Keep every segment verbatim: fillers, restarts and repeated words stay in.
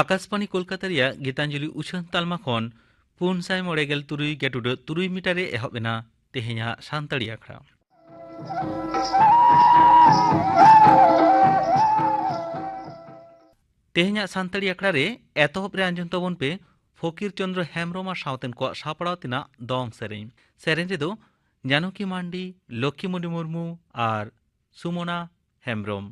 ᱟᱠᱟᱥᱵᱟᱬᱤ ᱠᱳᱞᱠᱟᱛᱟ ᱨᱮᱭᱟᱜ ᱜᱤᱛᱟᱧᱡᱚᱞᱤ ᱩᱪᱷᱟᱹᱱ ᱛᱟᱞᱢᱟ ᱠᱷᱚᱱ ᱯᱩᱱ ᱥᱟᱭ ᱢᱚᱬᱮ ᱜᱮᱞ ᱛᱩᱨᱩᱭ ᱜᱮᱴᱩᱰᱟᱹᱜ ᱛᱩᱨᱩᱭ ᱢᱤᱴᱟᱨ ᱨᱮ ᱮᱦᱚᱵ ᱮᱱᱟ ᱛᱮᱦᱮᱧᱟᱜ ᱥᱟᱱᱛᱟᱲᱤ ᱟᱠᱷᱲᱟ᱾ ᱛᱮᱦᱮᱧᱟᱜ ᱥᱟᱱᱛᱟᱲᱤ ᱟᱠᱷᱲᱟ ᱨᱮ ᱮᱛᱚᱦᱚᱵ ᱨᱮ ᱟᱸᱡᱚᱢ ᱛᱟᱵᱚᱱ ᱯᱮ ᱯᱷᱚᱠᱤᱨ ᱪᱚᱸᱫᱽᱨᱚ ᱦᱮᱢᱵᱽᱨᱚᱢ ᱟᱨ ᱥᱟᱶᱛᱮᱱ ᱠᱚᱣᱟᱜ ᱥᱟᱯᱲᱟᱣ ᱛᱮᱱᱟᱜ ᱫᱚᱝ ᱥᱮᱨᱮᱧ᱾ ᱥᱮᱨᱮᱧ ᱨᱮᱫᱚ ᱡᱟᱱᱚᱠᱤ ᱢᱟᱱᱰᱤ, ᱞᱚᱠᱠᱷᱤᱢᱚᱱᱤ ᱢᱩᱨᱢᱩ ᱟᱨ ᱥᱩᱢᱚᱱᱟ ᱦᱮᱢᱵᱽᱨᱚᱢ᱾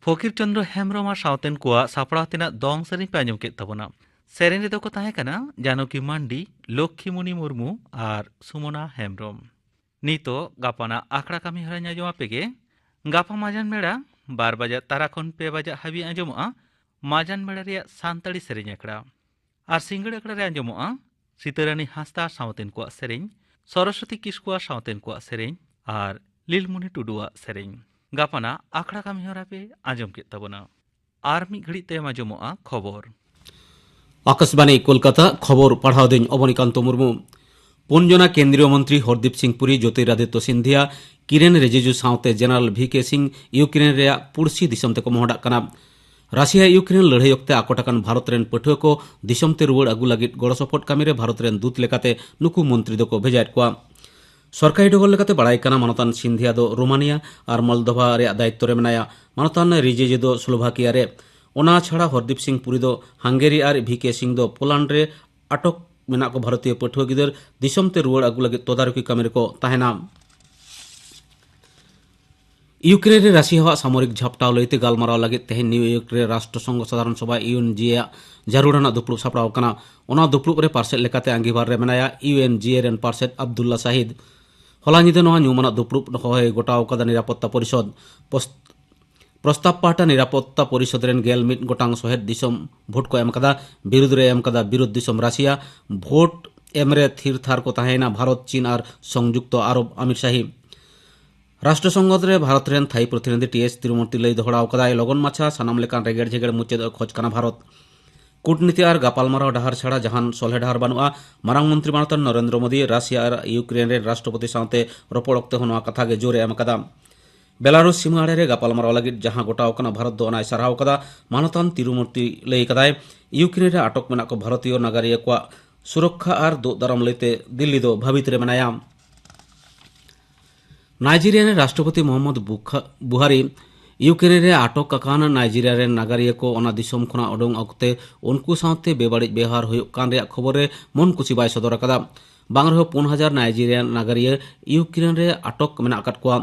ᱯᱷᱚᱠᱤᱨ ᱪᱚᱸᱫᱽᱨᱚ ᱦᱮᱢᱵᱽᱨᱚᱢ ᱟᱨ ᱥᱟᱶᱛᱮᱱ ᱠᱚᱣᱟᱜ ᱥᱟᱯᱲᱟᱣ ᱛᱮᱱᱟᱜ ᱫᱚᱝ ᱥᱮᱨᱮᱧ ᱯᱮ ᱟᱸᱡᱚᱢ ᱠᱮᱫ ᱛᱟᱵᱚᱱᱟ᱾ ᱥᱮᱨᱮᱧ ᱨᱮᱫᱚ ᱠᱚ ᱛᱟᱦᱮᱸ ᱠᱟᱱᱟ ᱡᱟᱱᱚᱠᱤ ᱢᱟᱱᱰᱤ, ᱞᱚᱠᱠᱷᱤᱢᱩᱱᱤ ᱢᱩᱨᱢᱩ ᱟᱨ ᱥᱩᱢᱚᱱᱟ ᱦᱮᱢᱵᱽᱨᱚᱢ᱾ ᱱᱤᱛᱚᱜ ᱜᱟᱯᱟᱱᱟᱜ ᱟᱠᱷᱲᱟ ᱠᱟᱹᱢᱤ ᱦᱚᱨᱟᱧ ᱟᱸᱡᱚᱢ ᱟᱯᱮ ᱜᱮ᱾ ᱜᱟᱯᱟ ᱢᱟᱡᱟᱱ ᱵᱮᱲᱟ ᱵᱟᱨ ᱵᱟᱡᱟᱜ ᱛᱟᱨᱟ ᱠᱷᱚᱱ ᱯᱮ ᱵᱟᱡᱟᱜ ᱦᱟᱹᱵᱤᱡ ᱟᱸᱡᱚᱢᱚᱜᱼᱟ ᱢᱟᱡᱟᱱ ᱵᱮᱲᱟ ᱨᱮᱭᱟᱜ ᱥᱟᱱᱛᱟᱲᱤ ᱥᱮᱨᱮᱧ ᱟᱠᱷᱲᱟ᱾ ᱟᱨ ᱥᱤᱸᱜᱟᱹᱲ ᱟᱠᱷᱲᱟ ᱨᱮ ᱟᱸᱡᱚᱢᱚᱜᱼᱟ ᱥᱤᱛᱟᱹᱨᱟᱱᱤ ᱦᱟᱸᱥᱫᱟ ᱥᱟᱶᱛᱮᱱ ᱠᱚᱣᱟᱜ ᱥᱮᱨᱮᱧ, ᱥᱚᱨᱚᱥᱚᱛᱤ ᱠᱤᱥᱠᱩᱣᱟᱜ ᱥᱟᱶᱛᱮᱱ ᱠᱚᱣᱟᱜ ᱥᱮᱨᱮᱧ ᱟᱨ ᱞᱤᱞᱢᱩᱱᱤ ᱴᱩᱰᱩᱣᱟᱜ ᱥᱮᱨᱮᱧ᱾ ᱜᱟᱯᱟᱱᱟᱜ ᱟᱠᱷᱲᱟ ᱠᱟᱹᱢᱤ ᱦᱚᱨᱟ ᱯᱮ ᱟᱸᱡᱚᱢ ᱠᱮᱫ ᱛᱟᱵᱚᱱᱟ᱾ ᱟᱨ ᱢᱤᱫ ᱜᱷᱟᱹᱲᱤᱡ ᱛᱟᱭᱚᱢ ᱟᱸᱡᱚᱢᱚᱜᱼᱟ ᱠᱷᱚᱵᱚᱨ᱾ ᱟᱠᱟᱥᱵᱟᱬᱤ ᱠᱳᱞᱠᱟᱛᱟ, ᱠᱷᱚᱵᱚᱨ ᱯᱟᱲᱦᱟᱣ ᱫᱟᱹᱧ ᱚᱵᱚᱱᱤᱠᱟᱱᱛᱚ ᱢᱩᱨᱢᱩ᱾ ᱯᱩᱱ ᱡᱚᱱᱟ ᱠᱮᱱᱫᱨᱤᱭᱚ ᱢᱚᱱᱛᱨᱤ ᱦᱚᱨᱫᱤᱯ ᱥᱤᱝ ᱯᱩᱨᱤ, ᱡᱳᱛᱤᱨᱟᱫᱤᱛᱭᱚ ᱥᱤᱱᱫᱷᱤᱭᱟ, ᱠᱤᱨᱮᱱ ᱨᱤᱡᱤᱡᱩ ᱥᱟᱶᱛᱮ ᱡᱮᱱᱟᱨᱟᱞ ᱵᱷᱤ ᱠᱮ ᱥᱤᱝ ᱤᱭᱩᱠᱨᱮᱱ ᱨᱮᱭᱟᱜ ᱯᱩᱲᱥᱤ ᱫᱤᱥᱚᱢ ᱛᱮᱠᱚ ᱢᱚᱦᱰᱟᱜ ᱠᱟᱱᱟ᱾ ᱨᱟᱥᱤᱭᱟ ᱤᱭᱩᱠᱨᱮᱱ ᱞᱟᱹᱲᱦᱟᱹᱭ ᱚᱠᱛᱮ ᱟᱠᱚᱴ ᱟᱠᱟᱱ ᱵᱷᱟᱨᱚᱛ ᱨᱮᱱ ᱯᱟᱹᱴᱷᱩᱣᱟᱹ ᱠᱚ ᱫᱤᱥᱚᱢ ᱛᱮ ᱨᱩᱣᱟᱹᱲ ᱟᱹᱜᱩ ᱞᱟᱹᱜᱤᱫ ᱜᱚᱲᱚ ᱥᱚᱯᱚᱦᱚᱫ ᱠᱟᱹᱢᱤ ᱨᱮ ᱵᱷᱟᱨᱚᱛ ᱨᱮᱱ ᱫᱩᱛ ᱞᱮᱠᱟᱛᱮ ᱱᱩᱠᱩ ᱢᱚᱱᱛᱨᱤ ᱫᱚᱠᱚ ᱵᱷᱮᱡᱟᱭᱮᱫ ᱠᱚᱣᱟ᱾ ᱥᱚᱨᱠᱟᱨᱤ ᱰᱚᱜᱚᱨ ᱞᱮᱠᱟᱛᱮ ᱵᱟᱲᱟᱭ ᱠᱟᱱᱟ, ᱢᱟᱱᱚᱛᱟᱱ ᱥᱤᱱᱫᱷᱤᱭᱟ ᱫᱚ ᱨᱳᱢᱟᱱᱤᱭᱟ ᱟᱨ ᱢᱚᱞᱫᱳᱵᱷᱟ ᱨᱮᱭᱟᱜ ᱫᱟᱭᱤᱛᱛᱚ ᱨᱮ ᱢᱮᱱᱟᱭᱟ᱾ ᱢᱟᱱᱚᱛᱟᱱ ᱨᱤᱡᱤᱡᱩ ᱫᱚ ᱥᱞᱳᱵᱷᱟᱠᱤᱭᱟ ᱨᱮ᱾ ᱚᱱᱟ ᱪᱷᱟᱲᱟ ᱦᱚᱨᱫᱤᱯ ᱥᱤᱝ ᱯᱩᱨᱤ ᱫᱚ ᱦᱟᱝᱜᱮᱨᱤ ᱟᱨ ᱵᱷᱤ ᱠᱮ ᱥᱤᱝ ᱫᱚ ᱯᱳᱞᱟᱱᱰ ᱨᱮ ᱟᱴᱚᱠ ᱢᱮᱱᱟᱜ ᱠᱚ ᱵᱷᱟᱨᱚᱛᱤᱭᱚ ᱯᱟᱹᱴᱷᱩᱣᱟᱹ ᱜᱤᱫᱟᱹᱨ ᱫᱤᱥᱚᱢ ᱛᱮ ᱨᱩᱣᱟᱹᱲ ᱟᱹᱜᱩ ᱞᱟᱹᱜᱤᱫ ᱛᱚᱫᱟᱨᱚᱠᱤ ᱠᱟᱹᱢᱤ ᱨᱮᱠᱚ ᱛᱟᱦᱮᱱᱟ᱾ ᱤᱭᱩᱠᱨᱮᱱ ᱨᱮ ᱨᱟᱥᱤᱭᱟᱣᱟᱜ ᱥᱟᱢᱚᱨᱤᱠ ᱡᱷᱟᱯᱴᱟᱣ ᱞᱟᱹᱭᱛᱮ ᱜᱟᱞᱢᱟᱨᱟᱣ ᱞᱟᱹᱜᱤᱫ ᱛᱮᱦᱮᱧ ᱱᱤᱭᱩ ᱭᱚᱨᱠ ᱨᱮ ᱨᱟᱥᱴᱨᱚ ᱥᱚᱝᱜᱷᱚ ᱥᱟᱫᱷᱟᱨᱚᱱ ᱥᱚᱵᱷᱟ, ᱤᱭᱩ ᱮᱱ ᱡᱤ, ᱟᱜ ᱡᱟᱹᱨᱩᱲ ᱟᱱᱟᱜ ᱫᱩᱯᱲᱩᱵ ᱥᱟᱯᱲᱟᱣ ᱟᱠᱟᱱᱟ᱾ ᱚᱱᱟ ᱫᱩᱯᱲᱩᱵ ᱨᱮ ᱯᱟᱨᱥᱮᱛ ᱞᱮᱠᱟᱛᱮ ᱟᱸᱜᱤᱵᱷᱟᱨ ᱨᱮ ᱢᱮᱱᱟᱭᱟ ᱤᱭᱩ ᱮᱱ ᱡᱤ ᱨᱮᱱ ᱯᱟᱨᱥᱮᱛ ᱟᱵᱫᱩᱞᱞᱟ ᱥᱟᱦᱤᱫ᱾ ᱦᱚᱞᱟ ᱧᱤᱫᱟᱹ ᱱᱚᱣᱟ ᱧᱩᱢᱟᱱᱟᱜ ᱫᱩᱯᱲᱩᱵ ᱦᱚᱦᱚᱭ ᱜᱚᱴᱟᱣ ᱟᱠᱟᱫᱟ ᱱᱤᱨᱟᱯᱚᱛᱛᱟ ᱯᱚᱨᱤᱥᱚᱫ᱾ ᱯᱚᱥ-, ᱯᱨᱚᱥᱛᱟᱵ ᱯᱟᱦᱴᱟ ᱱᱤᱨᱟᱯᱚᱛᱛᱟ ᱯᱚᱨᱤᱥᱚᱫ ᱨᱮᱱ ᱜᱮᱞ ᱢᱤᱫ ᱜᱚᱴᱟᱝ ᱥᱚᱦᱮᱫ ᱫᱤᱥᱚᱢ ᱵᱷᱳᱴ ᱠᱚ ᱮᱢ ᱟᱠᱟᱫᱟ᱾ ᱵᱤᱨᱩᱫᱷ ᱨᱮ ᱮᱢ ᱟᱠᱟᱫᱟ ᱵᱤᱨᱩᱫᱷ ᱫᱤᱥᱚᱢ ᱨᱟᱥᱤᱭᱟ᱾ ᱵᱷᱳᱴ ᱮᱢ ᱨᱮ ᱛᱷᱤᱨ ᱛᱷᱟᱨ ᱠᱚ ᱛᱟᱦᱮᱸᱭᱮᱱᱟ ᱵᱷᱟᱨᱚᱛ, ᱪᱤᱱ ᱟᱨ ᱥᱚᱝᱡᱩᱠᱛᱚ ᱟᱨᱚᱵ ᱟᱢᱤᱨ ᱥᱟᱦᱤ᱾ ᱨᱟᱥᱴᱨᱚ ᱥᱚᱝᱜᱚᱛ ᱨᱮ ᱵᱷᱟᱨᱚᱛ ᱨᱮᱱ ᱛᱷᱟᱭᱤ ᱯᱨᱚᱛᱤᱱᱤᱫᱷᱤ ᱴᱤ ᱮᱥ ᱛᱤᱨᱩᱢᱩᱨᱛᱤ ᱞᱟᱹᱭ ᱫᱚᱦᱲᱟᱣ ᱠᱟᱫᱟᱭ, ᱞᱚᱜᱚᱱ ᱢᱟᱪᱷᱟ ᱥᱟᱱᱟᱢ ᱞᱮᱠᱟᱱ ᱨᱮᱜᱮᱲ ᱡᱷᱮᱜᱮᱲ ᱢᱩᱪᱟᱹᱫ ᱠᱷᱚᱡ ᱠᱟᱱᱟ ᱵᱷᱟᱨᱚᱛ᱾ ᱠᱩᱴᱱᱤᱛᱤ ᱟᱨ ᱜᱟᱯᱟᱞᱢᱟᱨᱟᱣ ᱰᱟᱦᱟᱨ ᱪᱷᱟᱲᱟ ᱡᱟᱦᱟᱱ ᱥᱚᱞᱦᱮ ᱰᱟᱦᱟᱨ ᱵᱟᱹᱱᱩᱜᱼᱟ᱾ ᱢᱟᱨᱟᱝ ᱢᱚᱱᱛᱨᱤ ᱢᱟᱱᱚᱛᱟᱱ ᱱᱚᱨᱮᱱᱫᱨᱚ ᱢᱳᱫᱤ ᱨᱟᱥᱤᱭᱟ ᱟᱨ ᱤᱭᱩᱠᱨᱮᱱ ᱨᱮᱱ ᱨᱟᱥᱴᱨᱚᱯᱚᱛᱤ ᱥᱟᱶᱛᱮ ᱨᱚᱯᱚᱲ ᱚᱠᱛᱮ ᱦᱚᱸ ᱱᱚᱣᱟ ᱠᱟᱛᱷᱟ ᱜᱮ ᱡᱳᱨᱮ ᱮᱢ ᱟᱠᱟᱫᱟ᱾ ᱵᱮᱞᱟᱨᱩᱥ ᱥᱤᱢᱟᱹ ᱟᱲᱮ ᱨᱮ ᱜᱟᱯᱟᱞᱢᱟᱨᱟᱣ ᱞᱟᱹᱜᱤᱫ ᱡᱟᱦᱟᱸ ᱜᱚᱴᱟᱣ ᱟᱠᱟᱱᱟ, ᱵᱷᱟᱨᱚᱛ ᱫᱚ ᱚᱱᱟᱭ ᱥᱟᱨᱦᱟᱣ ᱟᱠᱟᱫᱟ᱾ ᱢᱟᱱᱚᱛᱟᱱ ᱛᱤᱨᱩᱢᱩᱨᱛᱤ ᱞᱟᱹᱭ ᱟᱠᱟᱫᱟᱭ, ᱤᱭᱩᱠᱨᱮᱱ ᱨᱮ ᱟᱴᱚᱠ ᱢᱮᱱᱟᱜ ᱠᱚ ᱵᱷᱟᱨᱚᱛᱤᱭᱚ ᱱᱟᱜᱟᱨᱤᱭᱟᱹ ᱠᱚᱣᱟᱜ ᱥᱩᱨᱚᱠᱠᱷᱟ ᱟᱨ ᱫᱳᱜ ᱫᱟᱨᱟᱢ ᱞᱟᱹᱭᱛᱮ ᱫᱤᱞᱞᱤ ᱫᱚ ᱵᱷᱟᱵᱤᱛ ᱨᱮ ᱢᱮᱱᱟᱭᱟ᱾ ᱱᱟᱭᱡᱮᱨᱤᱭᱟ ᱨᱮᱱ ᱨᱟᱥᱴᱨᱚᱯᱚᱛᱤ ᱢᱚᱦᱚᱢᱢᱚᱫ ᱵᱩᱠᱷᱟ-, ᱵᱩᱦᱟᱨᱤ ᱤᱭᱩᱠᱨᱮᱱ ᱨᱮ ᱟᱴᱚᱠ ᱟᱠᱟᱱ ᱱᱟᱭᱡᱮᱨᱤᱭᱟ ᱨᱮᱱ ᱱᱟᱜᱟᱨᱤᱭᱟᱹ ᱠᱚ ᱚᱱᱟ ᱫᱤᱥᱚᱢ ᱠᱷᱚᱱᱟᱜ ᱩᱰᱩᱝ ᱚᱠᱛᱮ ᱩᱱᱠᱩ ᱥᱟᱶᱛᱮ ᱵᱮᱵᱟᱹᱲᱤᱡ ᱵᱮᱣᱦᱟᱨ ᱦᱩᱭᱩᱜ ᱠᱟᱱ ᱨᱮᱭᱟᱜ ᱠᱷᱚᱵᱚᱨ ᱨᱮ ᱢᱚᱱ ᱠᱩᱥᱤ ᱵᱟᱭ ᱥᱚᱫᱚᱨ ᱟᱠᱟᱫᱟ᱾ ᱵᱟᱝ ᱨᱮᱦᱚᱸ ᱯᱩᱱ ᱦᱟᱡᱟᱨ ᱱᱟᱭᱡᱮᱨᱤᱭᱟ ᱱᱟᱜᱟᱨᱤᱭᱟᱹ ᱤᱭᱩᱠᱨᱮᱱ ᱨᱮ ᱟᱴᱚᱠ ᱢᱮᱱᱟᱜ ᱟᱠᱟᱫ ᱠᱚᱣᱟ᱾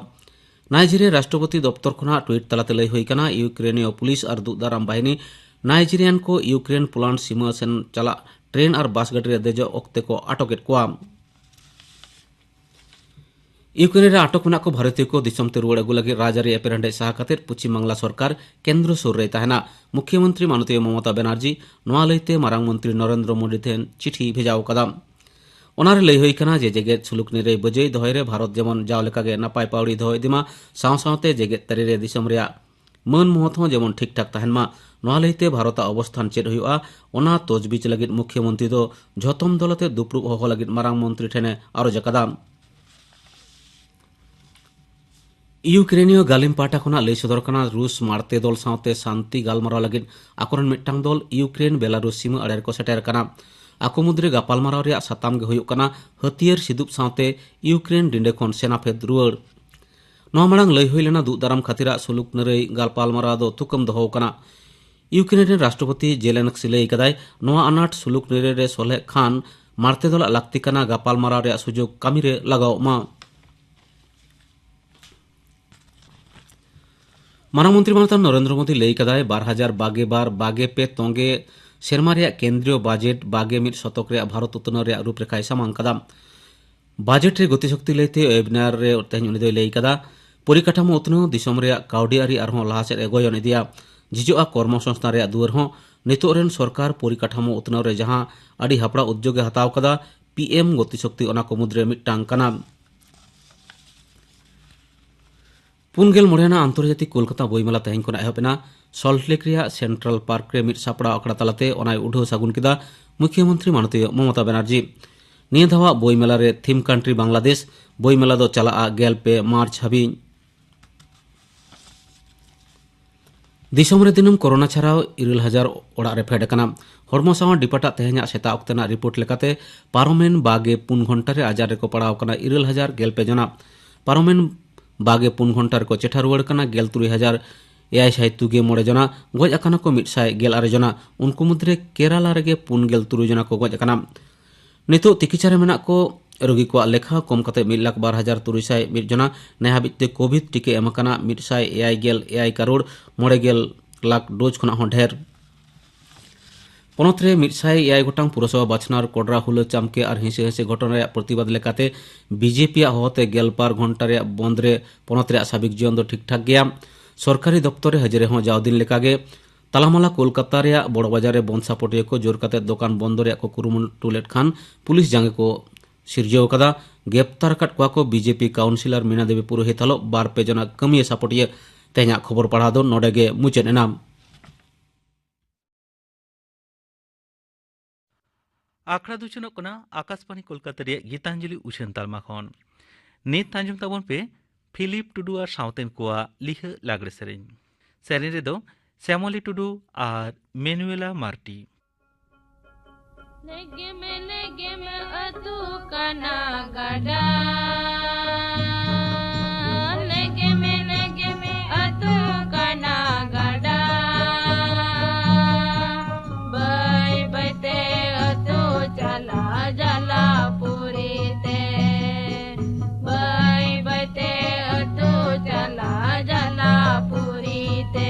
ᱱᱟᱭᱡᱮᱨᱤᱭᱟ ᱨᱟᱥᱴᱨᱚᱯᱚᱛᱤ ᱫᱚᱯᱛᱚᱨ ᱠᱷᱚᱱᱟᱜ ᱴᱩᱭᱤᱴ ᱛᱟᱞᱟᱛᱮ ᱞᱟᱹᱭ ᱦᱩᱭ ᱠᱟᱱᱟ, ᱤᱭᱩᱠᱨᱮᱱᱤᱭᱚ ᱯᱩᱞᱤᱥ ᱟᱨ ᱫᱩᱜ ᱫᱟᱨᱟᱢ ᱵᱟᱦᱤᱱᱤ ᱱᱟᱭᱡᱮᱨᱤᱭᱟᱱ ᱠᱚ ᱤᱭᱩᱠᱨᱮᱱ ᱯᱳᱞᱟᱱᱰ ᱥᱤᱢᱟᱹ ᱥᱮᱱ ᱪᱟᱞᱟᱜ ᱴᱨᱮᱱ ᱟᱨ ᱵᱟᱥ ᱜᱟᱹᱰᱤ ᱨᱮ ᱫᱮᱡᱚᱜ ᱚᱠᱛᱮ ᱠᱚ ᱟᱴᱚᱠᱮᱫ ᱠᱚᱣᱟ᱾ ᱤᱭᱩᱠᱨᱮᱱ ᱨᱮ ᱟᱴᱚᱠ ᱢᱮᱱᱟᱜ ᱠᱚ ᱵᱷᱟᱨᱚᱛᱤᱭᱚ ᱠᱚ ᱫᱤᱥᱚᱢ ᱛᱮ ᱨᱩᱣᱟᱹᱲ ᱟᱹᱜᱩ ᱞᱟᱹᱜᱤᱫ ᱨᱟᱡᱽᱟᱹᱨᱤ ᱮᱯᱮᱨᱦᱮᱸᱰᱮᱡ ᱥᱟᱦᱟ ᱠᱟᱛᱮ ᱯᱚᱪᱷᱤᱢ ᱵᱟᱝᱞᱟ ᱥᱚᱨᱠᱟᱨ ᱠᱮᱱᱫᱨᱚ ᱥᱩᱨ ᱨᱮᱭ ᱛᱟᱦᱮᱱᱟ᱾ ᱢᱩᱠᱷᱭᱚᱢᱚᱱᱛᱨᱤ ᱢᱟᱱᱚᱛᱤᱭᱚ ᱢᱚᱢᱚᱛᱟ ᱵᱟᱱᱟᱨᱡᱤ ᱱᱚᱣᱟ ᱞᱟᱹᱭᱛᱮ ᱢᱟᱨᱟᱝ ᱢᱚᱱᱛᱨᱤ ᱱᱚᱨᱮᱱᱫᱨᱚ ᱢᱳᱫᱤ ᱴᱷᱮᱱ ᱪᱤᱴᱷᱤ ᱵᱷᱮᱡᱟ ᱟᱠᱟᱫᱟ᱾ ᱚᱱᱟᱨᱮ ᱞᱟᱹᱭ ᱦᱩᱭ ᱠᱟᱱᱟ ᱡᱮ ᱡᱮᱜᱮᱛ ᱥᱩᱞᱩᱠ ᱱᱤᱨᱟᱹᱭ ᱵᱟᱹᱡᱟᱹᱭ ᱫᱚᱦᱚᱭ ᱨᱮ ᱵᱷᱟᱨᱚᱛ ᱡᱮᱢᱚᱱ ᱡᱟᱣ ᱞᱮᱠᱟᱜᱮ ᱱᱟᱯᱟᱭ ᱯᱟᱹᱣᱲᱤ ᱫᱚᱦᱚ ᱤᱫᱤ ᱢᱟ, ᱥᱟᱶ ᱥᱟᱶᱛᱮ ᱡᱮᱜᱮᱛ ᱛᱟᱹᱨᱤ ᱨᱮ ᱫᱤᱥᱚᱢ ᱨᱮᱭᱟᱜ ᱢᱟᱹᱱ ᱢᱚᱦᱚᱛ ᱦᱚᱸ ᱡᱮᱢᱚᱱ ᱴᱷᱤᱠ ᱴᱷᱟᱠ ᱛᱟᱦᱮᱱ ᱢᱟ᱾ ᱱᱚᱣᱟ ᱞᱟᱹᱭᱛᱮ ᱵᱷᱟᱨᱚᱛᱟᱜ ᱚᱵᱚᱥᱛᱷᱟᱱ ᱪᱮᱫ ᱦᱩᱭᱩᱜᱼᱟ, ᱚᱱᱟ ᱛᱚᱡᱵᱤᱡ ᱞᱟᱹᱜᱤᱫ ᱢᱩᱠᱷᱭᱚᱢᱚᱱᱛᱨᱤ ᱫᱚ ᱡᱷᱚᱛᱚᱢ ᱫᱚᱞ ᱟᱛᱮ ᱫᱩᱯᱲᱩᱵ ᱦᱚᱦᱚ ᱞᱟᱹᱜᱤᱫ ᱢᱟᱨᱟᱝ ᱢᱚᱱᱛᱨᱤ ᱴᱷᱮᱱᱮ ᱟᱨᱚᱡ ᱟᱠᱟᱫᱟ᱾ ᱤᱭᱩᱠᱨᱮᱱᱤᱭᱚ ᱜᱟᱹᱞᱤᱢ ᱯᱟᱦᱴᱟ ᱠᱷᱚᱱᱟᱜ ᱞᱟᱹᱭ ᱥᱚᱫᱚᱨ ᱠᱟᱱᱟ, ᱨᱩᱥ ᱢᱟᱲᱛᱮ ᱫᱚᱞ ᱥᱟᱶᱛᱮ ᱥᱟᱱᱛᱤ ᱜᱟᱞᱢᱟᱨᱟᱣ ᱞᱟᱹᱜᱤᱫ ᱟᱠᱚᱨᱮᱱ ᱢᱤᱫᱴᱟᱝ ᱫᱚᱞ ᱤᱭᱩᱠᱨᱮᱱ ᱵᱮᱞᱟᱨᱩᱥ ᱥᱤᱢᱟᱹ ᱟᱲᱮ ᱨᱮᱠᱚ ᱥᱮᱴᱮᱨ ᱟᱠᱟᱱᱟ᱾ ᱟᱠᱚ ᱢᱩᱫᱽᱨᱮ ᱜᱟᱯᱟᱞᱢᱟᱨᱟᱣ ᱨᱮᱭᱟᱜ ᱥᱟᱛᱟᱢ ᱜᱮ ᱦᱩᱭᱩᱜ ᱠᱟᱱᱟ ᱦᱟᱹᱛᱭᱟᱹᱨ ᱥᱤᱫᱩᱯ ᱥᱟᱶᱛᱮ ᱤᱭᱩᱠᱨᱮᱱ ᱰᱤᱸᱰᱮ ᱠᱷᱚᱱ ᱥᱮᱱᱟ ᱯᱷᱮᱫ ᱨᱩᱣᱟᱹᱲ᱾ ᱱᱚᱣᱟ ᱢᱟᱲᱟᱝ ᱞᱟᱹᱭ ᱦᱩᱭ ᱞᱮᱱᱟ, ᱫᱩᱜ ᱫᱟᱨᱟᱢ ᱠᱷᱟᱹᱛᱤᱨᱟᱜ ᱥᱩᱞᱩᱠ ᱱᱤᱨᱟᱹᱭ ᱜᱟᱯᱟᱞᱢᱟᱨᱟᱣ ᱫᱚ ᱛᱷᱩᱠᱟᱹᱢ ᱫᱚᱦᱚ ᱟᱠᱟᱱᱟ᱾ ᱤᱭᱩᱠᱨᱮᱱ ᱨᱮᱱ ᱨᱟᱥᱴᱨᱚᱯᱚᱛᱤ ᱡᱮᱞᱮᱱᱥᱠᱤ ᱞᱟᱹᱭ ᱠᱟᱫᱟᱭ, ᱱᱚᱣᱟ ᱟᱱᱟᱴ ᱥᱩᱞᱩᱠ ᱱᱤᱨᱟᱹᱭ ᱨᱮ ᱥᱚᱞᱦᱮᱜ ᱠᱷᱟᱱ ᱢᱟᱲᱛᱮ ᱫᱚᱞᱟᱜ ᱞᱟᱹᱠᱛᱤ ᱠᱟᱱᱟ ᱜᱟᱯᱟᱞᱢᱟᱨᱟᱣ ᱨᱮᱭᱟᱜ ᱥᱩᱡᱳᱜᱽ ᱠᱟᱹᱢᱤᱨᱮ ᱞᱟᱜᱟᱣᱚᱜ ᱢᱟ᱾ ᱢᱟᱨᱟᱝ ᱢᱚᱱᱛᱨᱤ ᱢᱟᱱᱚᱛᱟᱱ ᱱᱚᱨᱮᱱᱫᱨᱚ ᱢᱳᱫᱤ ᱞᱟᱹᱭ ᱠᱟᱫᱟᱭ, ᱵᱟᱨ ᱦᱟᱡᱟᱨ ᱵᱟᱜᱮ ᱵᱟᱨ ᱵᱟᱜᱮ ᱯᱮ ᱛᱚᱸᱜᱮ ᱥᱮᱨᱢᱟ ᱨᱮᱭᱟᱜ ᱠᱮᱱᱫᱨᱤᱭᱚ ᱵᱟᱡᱮᱴ ᱵᱟᱜᱮ ᱢᱤᱫ ᱥᱚᱛᱚᱠ ᱨᱮᱭᱟᱜ ᱵᱷᱟᱨᱚᱛ ᱩᱛᱱᱟᱹᱣ ᱨᱮᱭᱟᱜ ᱨᱩᱯᱨᱮᱠᱷᱟᱭ ᱥᱟᱢᱟᱝ ᱠᱟᱫᱟ᱾ ᱵᱟᱡᱮᱴ ᱨᱮ ᱜᱚᱛᱤ ᱥᱚᱠᱛᱤ ᱞᱟᱹᱭᱛᱮ ᱳᱭᱮᱵᱤᱱᱟᱨ ᱨᱮ ᱛᱮᱦᱮᱧ ᱩᱱᱤ ᱫᱚᱭ ᱞᱟᱹᱭ ᱠᱟᱫᱟ, ᱯᱚᱨᱤᱠᱟᱴᱷᱟᱢᱳ ᱩᱛᱱᱟᱹᱣ ᱫᱤᱥᱚᱢ ᱨᱮᱭᱟᱜ ᱠᱟᱹᱣᱰᱤ ᱟᱹᱨᱤ ᱟᱨᱦᱚᱸ ᱞᱟᱦᱟ ᱥᱮᱫ ᱮ ᱜᱚᱭᱚᱱ ᱤᱫᱤᱭᱟ᱾ ᱡᱷᱤᱡᱚᱜᱼᱟ ᱠᱚᱨᱢᱚ ᱥᱚᱝᱥᱛᱷᱟᱱ ᱨᱮᱭᱟᱜ ᱫᱩᱣᱟᱹᱨ ᱦᱚᱸ᱾ ᱱᱤᱛᱚᱜ ᱨᱮᱱ ᱥᱚᱨᱠᱟᱨ ᱯᱚᱨᱤᱠᱟᱴᱷᱟᱢᱳ ᱩᱛᱱᱟᱹᱣ ᱨᱮ ᱡᱟᱦᱟᱸ ᱟᱹᱰᱤ ᱦᱟᱯᱲᱟᱜ ᱩᱫᱽᱡᱳᱜᱽ ᱮ ᱦᱟᱛᱟᱣ ᱠᱟᱫᱟ, ᱯᱤ ᱮᱢ ᱜᱚᱛᱤ ᱥᱚᱠᱛᱤ ᱚᱱᱟ ᱠᱚ ᱢᱩᱫᱽᱨᱮ ᱢᱤᱫᱴᱟᱝ ᱠᱟᱱᱟ᱾ ᱯᱩᱱ ᱜᱮᱞ ᱢᱚᱬᱮ ᱟᱱᱟᱜ ᱟᱱᱛᱚᱨᱡᱟᱛᱤᱠ ᱠᱳᱞᱠᱟᱛᱟ ᱵᱳᱭᱢᱮᱞᱟ ᱛᱮᱦᱮᱧ ᱠᱷᱚᱱᱟᱜ ᱮᱦᱚᱵ ᱮᱱᱟ᱾ ᱥᱚᱞᱴ ᱞᱮᱠ ᱨᱮᱭᱟᱜ ᱥᱮᱱᱴᱨᱟᱞ ᱯᱟᱨᱠ ᱨᱮ ᱢᱤᱫ ᱥᱟᱯᱲᱟᱣ ᱟᱠᱷᱲᱟ ᱛᱟᱞᱟᱛᱮ ᱚᱱᱟᱭ ᱩᱰᱷᱟᱹᱣ ᱥᱟᱹᱜᱩᱱ ᱠᱮᱫᱟ ᱢᱩᱠᱷᱭᱚᱢᱚᱱᱛᱨᱤ ᱢᱟᱱᱚᱛᱤᱭᱚ ᱢᱚᱢᱚᱛᱟ ᱵᱟᱱᱟᱨᱡᱤ᱾ ᱱᱤᱭᱟᱹ ᱫᱷᱟᱣᱟᱜ ᱵᱳᱭᱢᱮᱞᱟ ᱨᱮ ᱛᱷᱤᱢ ᱠᱟᱱᱴᱨᱤ ᱵᱟᱝᱞᱟᱫᱮᱥ᱾ ᱵᱳᱭᱢᱮᱞᱟ ᱫᱚ ᱪᱟᱞᱟᱜᱼᱟ ᱜᱮᱞ ᱯᱮ ᱢᱟᱨᱪ ᱦᱟᱹᱵᱤᱡ᱾ ᱫᱤᱥᱚᱢ ᱨᱮ ᱫᱤᱱᱟᱹᱢ ᱠᱳᱨᱳᱱᱟ ᱪᱷᱟᱲᱟᱣ ᱤᱨᱟᱹᱞ ᱦᱟᱡᱟᱨ ᱚᱲᱟᱜ ᱨᱮ ᱯᱷᱮᱰ ᱟᱠᱟᱱᱟ᱾ ᱦᱚᱲᱢᱚ ᱥᱟᱶᱟᱨ ᱰᱤᱯᱟᱨᱴᱟᱜ ᱛᱮᱦᱮᱧᱟᱜ ᱥᱮᱛᱟᱜ ᱚᱠᱛᱮᱱᱟᱜ ᱨᱤᱯᱳᱨᱴ ᱞᱮᱠᱟᱛᱮ ᱯᱟᱨᱚᱢᱮᱱ ᱵᱟᱜᱮ ᱯᱩᱱ ᱜᱷᱚᱱᱴᱟ ᱨᱮ ᱟᱡᱟᱨ ᱨᱮᱠᱚ ᱯᱟᱲᱟᱣ ᱟᱠᱟᱱᱟ ᱤᱨᱟᱹᱞ ᱦᱟᱡᱟᱨ ᱜᱮᱞ ᱯᱮ ᱡᱚᱱᱟ᱾ ᱯᱟᱨᱚᱢᱮᱱ ᱵᱟᱜᱮ ᱯᱩᱱ ᱜᱷᱚᱱᱴᱟ ᱨᱮᱠᱚ ᱪᱮᱴᱷᱟ ᱨᱩᱣᱟᱹᱲ ᱠᱟᱱᱟ ᱜᱮᱞ ᱛᱩᱨᱩᱭ ᱦᱟᱡᱟᱨ ᱮᱭᱟᱭ ᱥᱟᱭ ᱛᱩᱜᱮ ᱢᱚᱬᱮ ᱡᱚᱱᱟ᱾ ᱜᱚᱡ ᱟᱠᱟᱱᱟ ᱠᱚ ᱢᱤᱫ ᱥᱟᱭ ᱜᱮᱞ ᱟᱨᱮ ᱡᱚᱱᱟ᱾ ᱩᱱᱠᱩ ᱢᱩᱫᱽᱨᱮ ᱠᱮᱨᱟᱞᱟ ᱨᱮᱜᱮ ᱯᱩᱱ ᱜᱮᱞ ᱛᱩᱨᱩᱭ ᱡᱚᱱᱟ ᱠᱚ ᱜᱚᱡ ᱟᱠᱟᱱᱟ᱾ ᱱᱤᱛᱚᱜ ᱛᱤᱠᱤᱪᱷᱟ ᱨᱮ ᱢᱮᱱᱟᱜ ᱠᱚ ᱨᱳᱜᱤ ᱠᱚᱣᱟᱜ ᱞᱮᱠᱷᱟ ᱠᱚᱢ ᱠᱟᱛᱮ ᱢᱤᱫ ᱞᱟᱠᱷ ᱵᱟᱨ ᱦᱟᱡᱟᱨ ᱛᱩᱨᱩᱭ ᱥᱟᱭ ᱢᱤᱫ ᱡᱚᱱᱟ᱾ ᱱᱮ ᱦᱟᱹᱵᱤᱡ ᱛᱮ ᱠᱳᱵᱷᱤᱰ ᱴᱤᱠᱟᱹ ᱮᱢ ᱟᱠᱟᱱᱟ ᱢᱤᱫ ᱥᱟᱭ ᱮᱭᱟᱭ ᱜᱮᱞ ᱮᱭᱟᱭ ᱠᱟᱨᱳᱲ ᱢᱚᱬᱮ ᱜᱮᱞ ᱞᱟᱠᱷ ᱰᱳᱡᱽ ᱠᱷᱚᱱᱟᱜ ᱦᱚᱸ ᱰᱷᱮᱨ᱾ ᱯᱚᱱᱚᱛ ᱨᱮ ᱢᱤᱫ ᱥᱟᱭ ᱮᱭᱟᱭ ᱜᱚᱴᱟᱝ ᱯᱩᱨᱚᱥᱚᱵᱷᱟ ᱵᱟᱪᱷᱱᱟᱣ ᱨᱮ ᱠᱚᱰᱨᱟ ᱦᱩᱞᱟᱹ ᱪᱟᱢᱠᱮ ᱟᱨ ᱦᱤᱸᱥᱟᱹ ᱦᱤᱸᱥᱤ ᱜᱷᱚᱴᱚᱱ ᱨᱮᱭᱟᱜ ᱯᱨᱚᱛᱤᱵᱟᱫ ᱞᱮᱠᱟᱛᱮ ᱵᱤᱡᱮᱯᱤ ᱟᱜ ᱦᱚᱦᱚᱛᱮ ᱜᱮᱞᱵᱟᱨ ᱜᱷᱚᱱᱴᱟ ᱨᱮᱭᱟᱜ ᱵᱚᱱᱫ ᱨᱮ ᱯᱚᱱᱚᱛ ᱨᱮᱭᱟᱜ ᱥᱟᱵᱤᱠ ᱡᱤᱭᱚᱱ ᱫᱚ ᱴᱷᱤᱠ ᱴᱷᱟᱠ ᱜᱮᱭᱟ᱾ ᱥᱚᱨᱠᱟᱨᱤ ᱫᱚᱯᱛᱚᱨ ᱨᱮ ᱦᱟᱹᱡᱨᱤ ᱦᱚᱸ ᱡᱟᱣ ᱫᱤᱱ ᱞᱮᱠᱟᱜᱮ᱾ ᱛᱟᱞᱟᱢᱟᱞᱟ ᱠᱳᱞᱠᱟᱛᱟ ᱨᱮᱭᱟᱜ ᱵᱚᱲᱚ ᱵᱟᱡᱟᱨ ᱨᱮ ᱵᱚᱱᱫ ᱥᱟᱯᱚᱴᱤᱭᱟᱹ ᱠᱚ ᱡᱳᱨ ᱠᱟᱛᱮ ᱫᱚᱠᱟᱱ ᱵᱚᱱᱫᱚ ᱨᱮᱭᱟᱜ ᱠᱚ ᱠᱩᱨᱩᱢᱩᱴᱩ ᱞᱮᱫ ᱠᱷᱟᱱ ᱯᱩᱞᱤᱥ ᱡᱟᱸᱜᱮ ᱠᱚ ᱥᱤᱨᱡᱟᱹᱣ ᱟᱠᱟᱫᱟ᱾ ᱜᱨᱮᱯᱛᱟᱨ ᱟᱠᱟᱫ ᱠᱚᱣᱟ ᱠᱚ ᱵᱤᱡᱮᱯᱤ ᱠᱟᱣᱩᱱᱥᱤᱞᱟᱨ ᱢᱤᱱᱟ ᱫᱮᱵᱤ ᱯᱩᱨᱳᱦᱤᱛ ᱦᱟᱞᱚ ᱵᱟᱨ ᱯᱮ ᱡᱚᱱᱟ ᱠᱟᱹᱢᱤᱭᱟᱹ ᱥᱟᱯᱚᱴᱤᱭᱟᱹ᱾ ᱛᱮᱦᱮᱧᱟᱜ ᱠᱷᱚᱵᱚᱨ ᱯᱟᱲᱦᱟᱣ ᱫᱚ ᱱᱚᱰᱮ ᱜᱮ ᱢᱩᱪᱟᱹᱫ ᱮᱱᱟ᱾ ᱟᱠᱷᱲᱟ ᱫᱚ ᱩᱪᱷᱟᱹᱱᱚᱜ ᱠᱟᱱᱟ ᱟᱠᱟᱥᱵᱟᱬᱤ ᱠᱳᱞᱠᱟᱛᱟ ᱨᱮᱭᱟᱜ ᱜᱤᱛᱟᱧᱡᱚᱞᱤ ᱩᱪᱷᱟᱹᱱ ᱛᱟᱞᱢᱟ ᱠᱷᱚᱱ᱾ ᱱᱤᱛ ᱟᱸᱡᱚᱢ ᱛᱟᱵᱚᱱ ᱯᱮ ᱯᱷᱤᱞᱤᱯ ᱴᱩᱰᱩ ᱟᱨ ᱥᱟᱶᱛᱮᱱ ᱠᱚᱣᱟᱜ ᱞᱤᱦᱟᱹ ᱞᱟᱜᱽᱲᱮ ᱥᱮᱨᱮᱧ᱾ ᱥᱮᱨᱮᱧ ᱨᱮᱫᱚ ᱥᱮᱢᱚᱞᱤ ᱴᱩᱰᱩ ᱟᱨ ᱢᱮᱱᱩᱭᱮᱞᱟ ᱢᱟᱨᱴᱤ᱾ ᱞᱮᱜᱮᱢ ᱞᱮᱜᱮᱢ ᱟᱹᱛᱩ ᱠᱟᱱᱟ ᱜᱟᱰᱟ᱾ ᱞᱮᱜᱮᱢ ᱞᱮᱜᱮᱢ ᱟᱹᱛᱩ ᱠᱟᱱᱟ ᱜᱟᱰᱟ᱾ ᱵᱟᱹᱭ ᱵᱟᱹᱭᱛᱮ ᱟᱹᱛᱩ ᱪᱟᱞᱟᱜ ᱡᱟᱞᱟ ᱯᱩᱨᱤ ᱛᱮ᱾ ᱵᱟᱹᱭ ᱵᱟᱹᱭᱛᱮ ᱟᱹᱛᱩ ᱪᱟᱞᱟᱜ ᱡᱟᱞᱟ ᱯᱩᱨᱤ ᱛᱮ᱾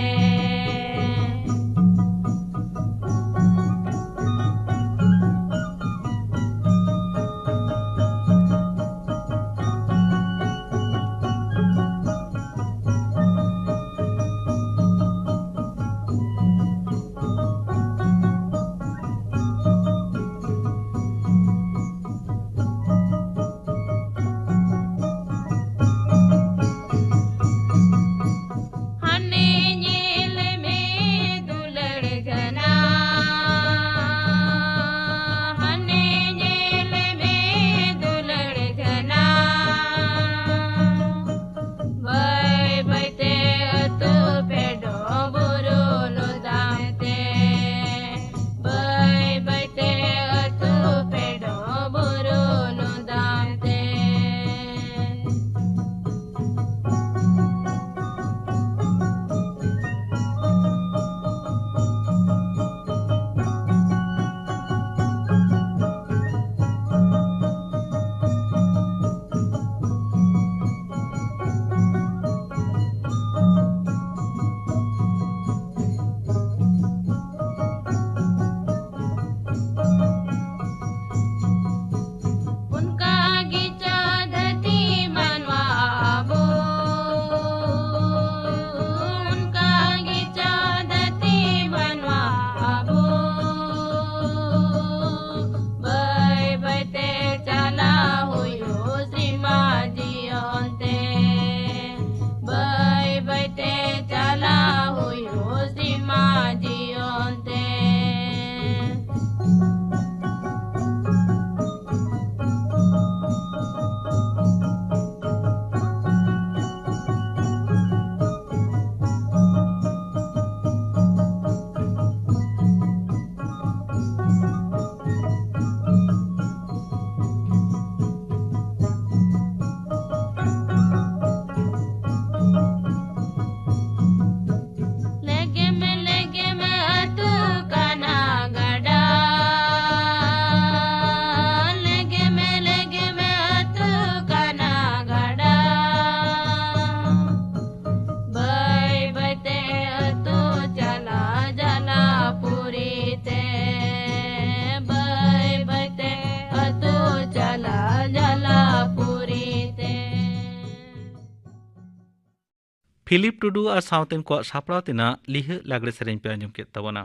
ᱯᱷᱤᱞᱤᱯ ᱴᱩᱰᱩ ᱟᱨ ᱥᱟᱶᱛᱮᱱ ᱠᱚᱣᱟᱜ ᱥᱟᱯᱲᱟᱣ ᱛᱮᱱᱟᱜ ᱞᱤᱦᱟᱹ ᱞᱟᱜᱽᱲᱮ ᱥᱮᱨᱮᱧ ᱯᱮ ᱟᱸᱡᱚᱢ ᱠᱮᱫ ᱛᱟᱵᱚᱱᱟ᱾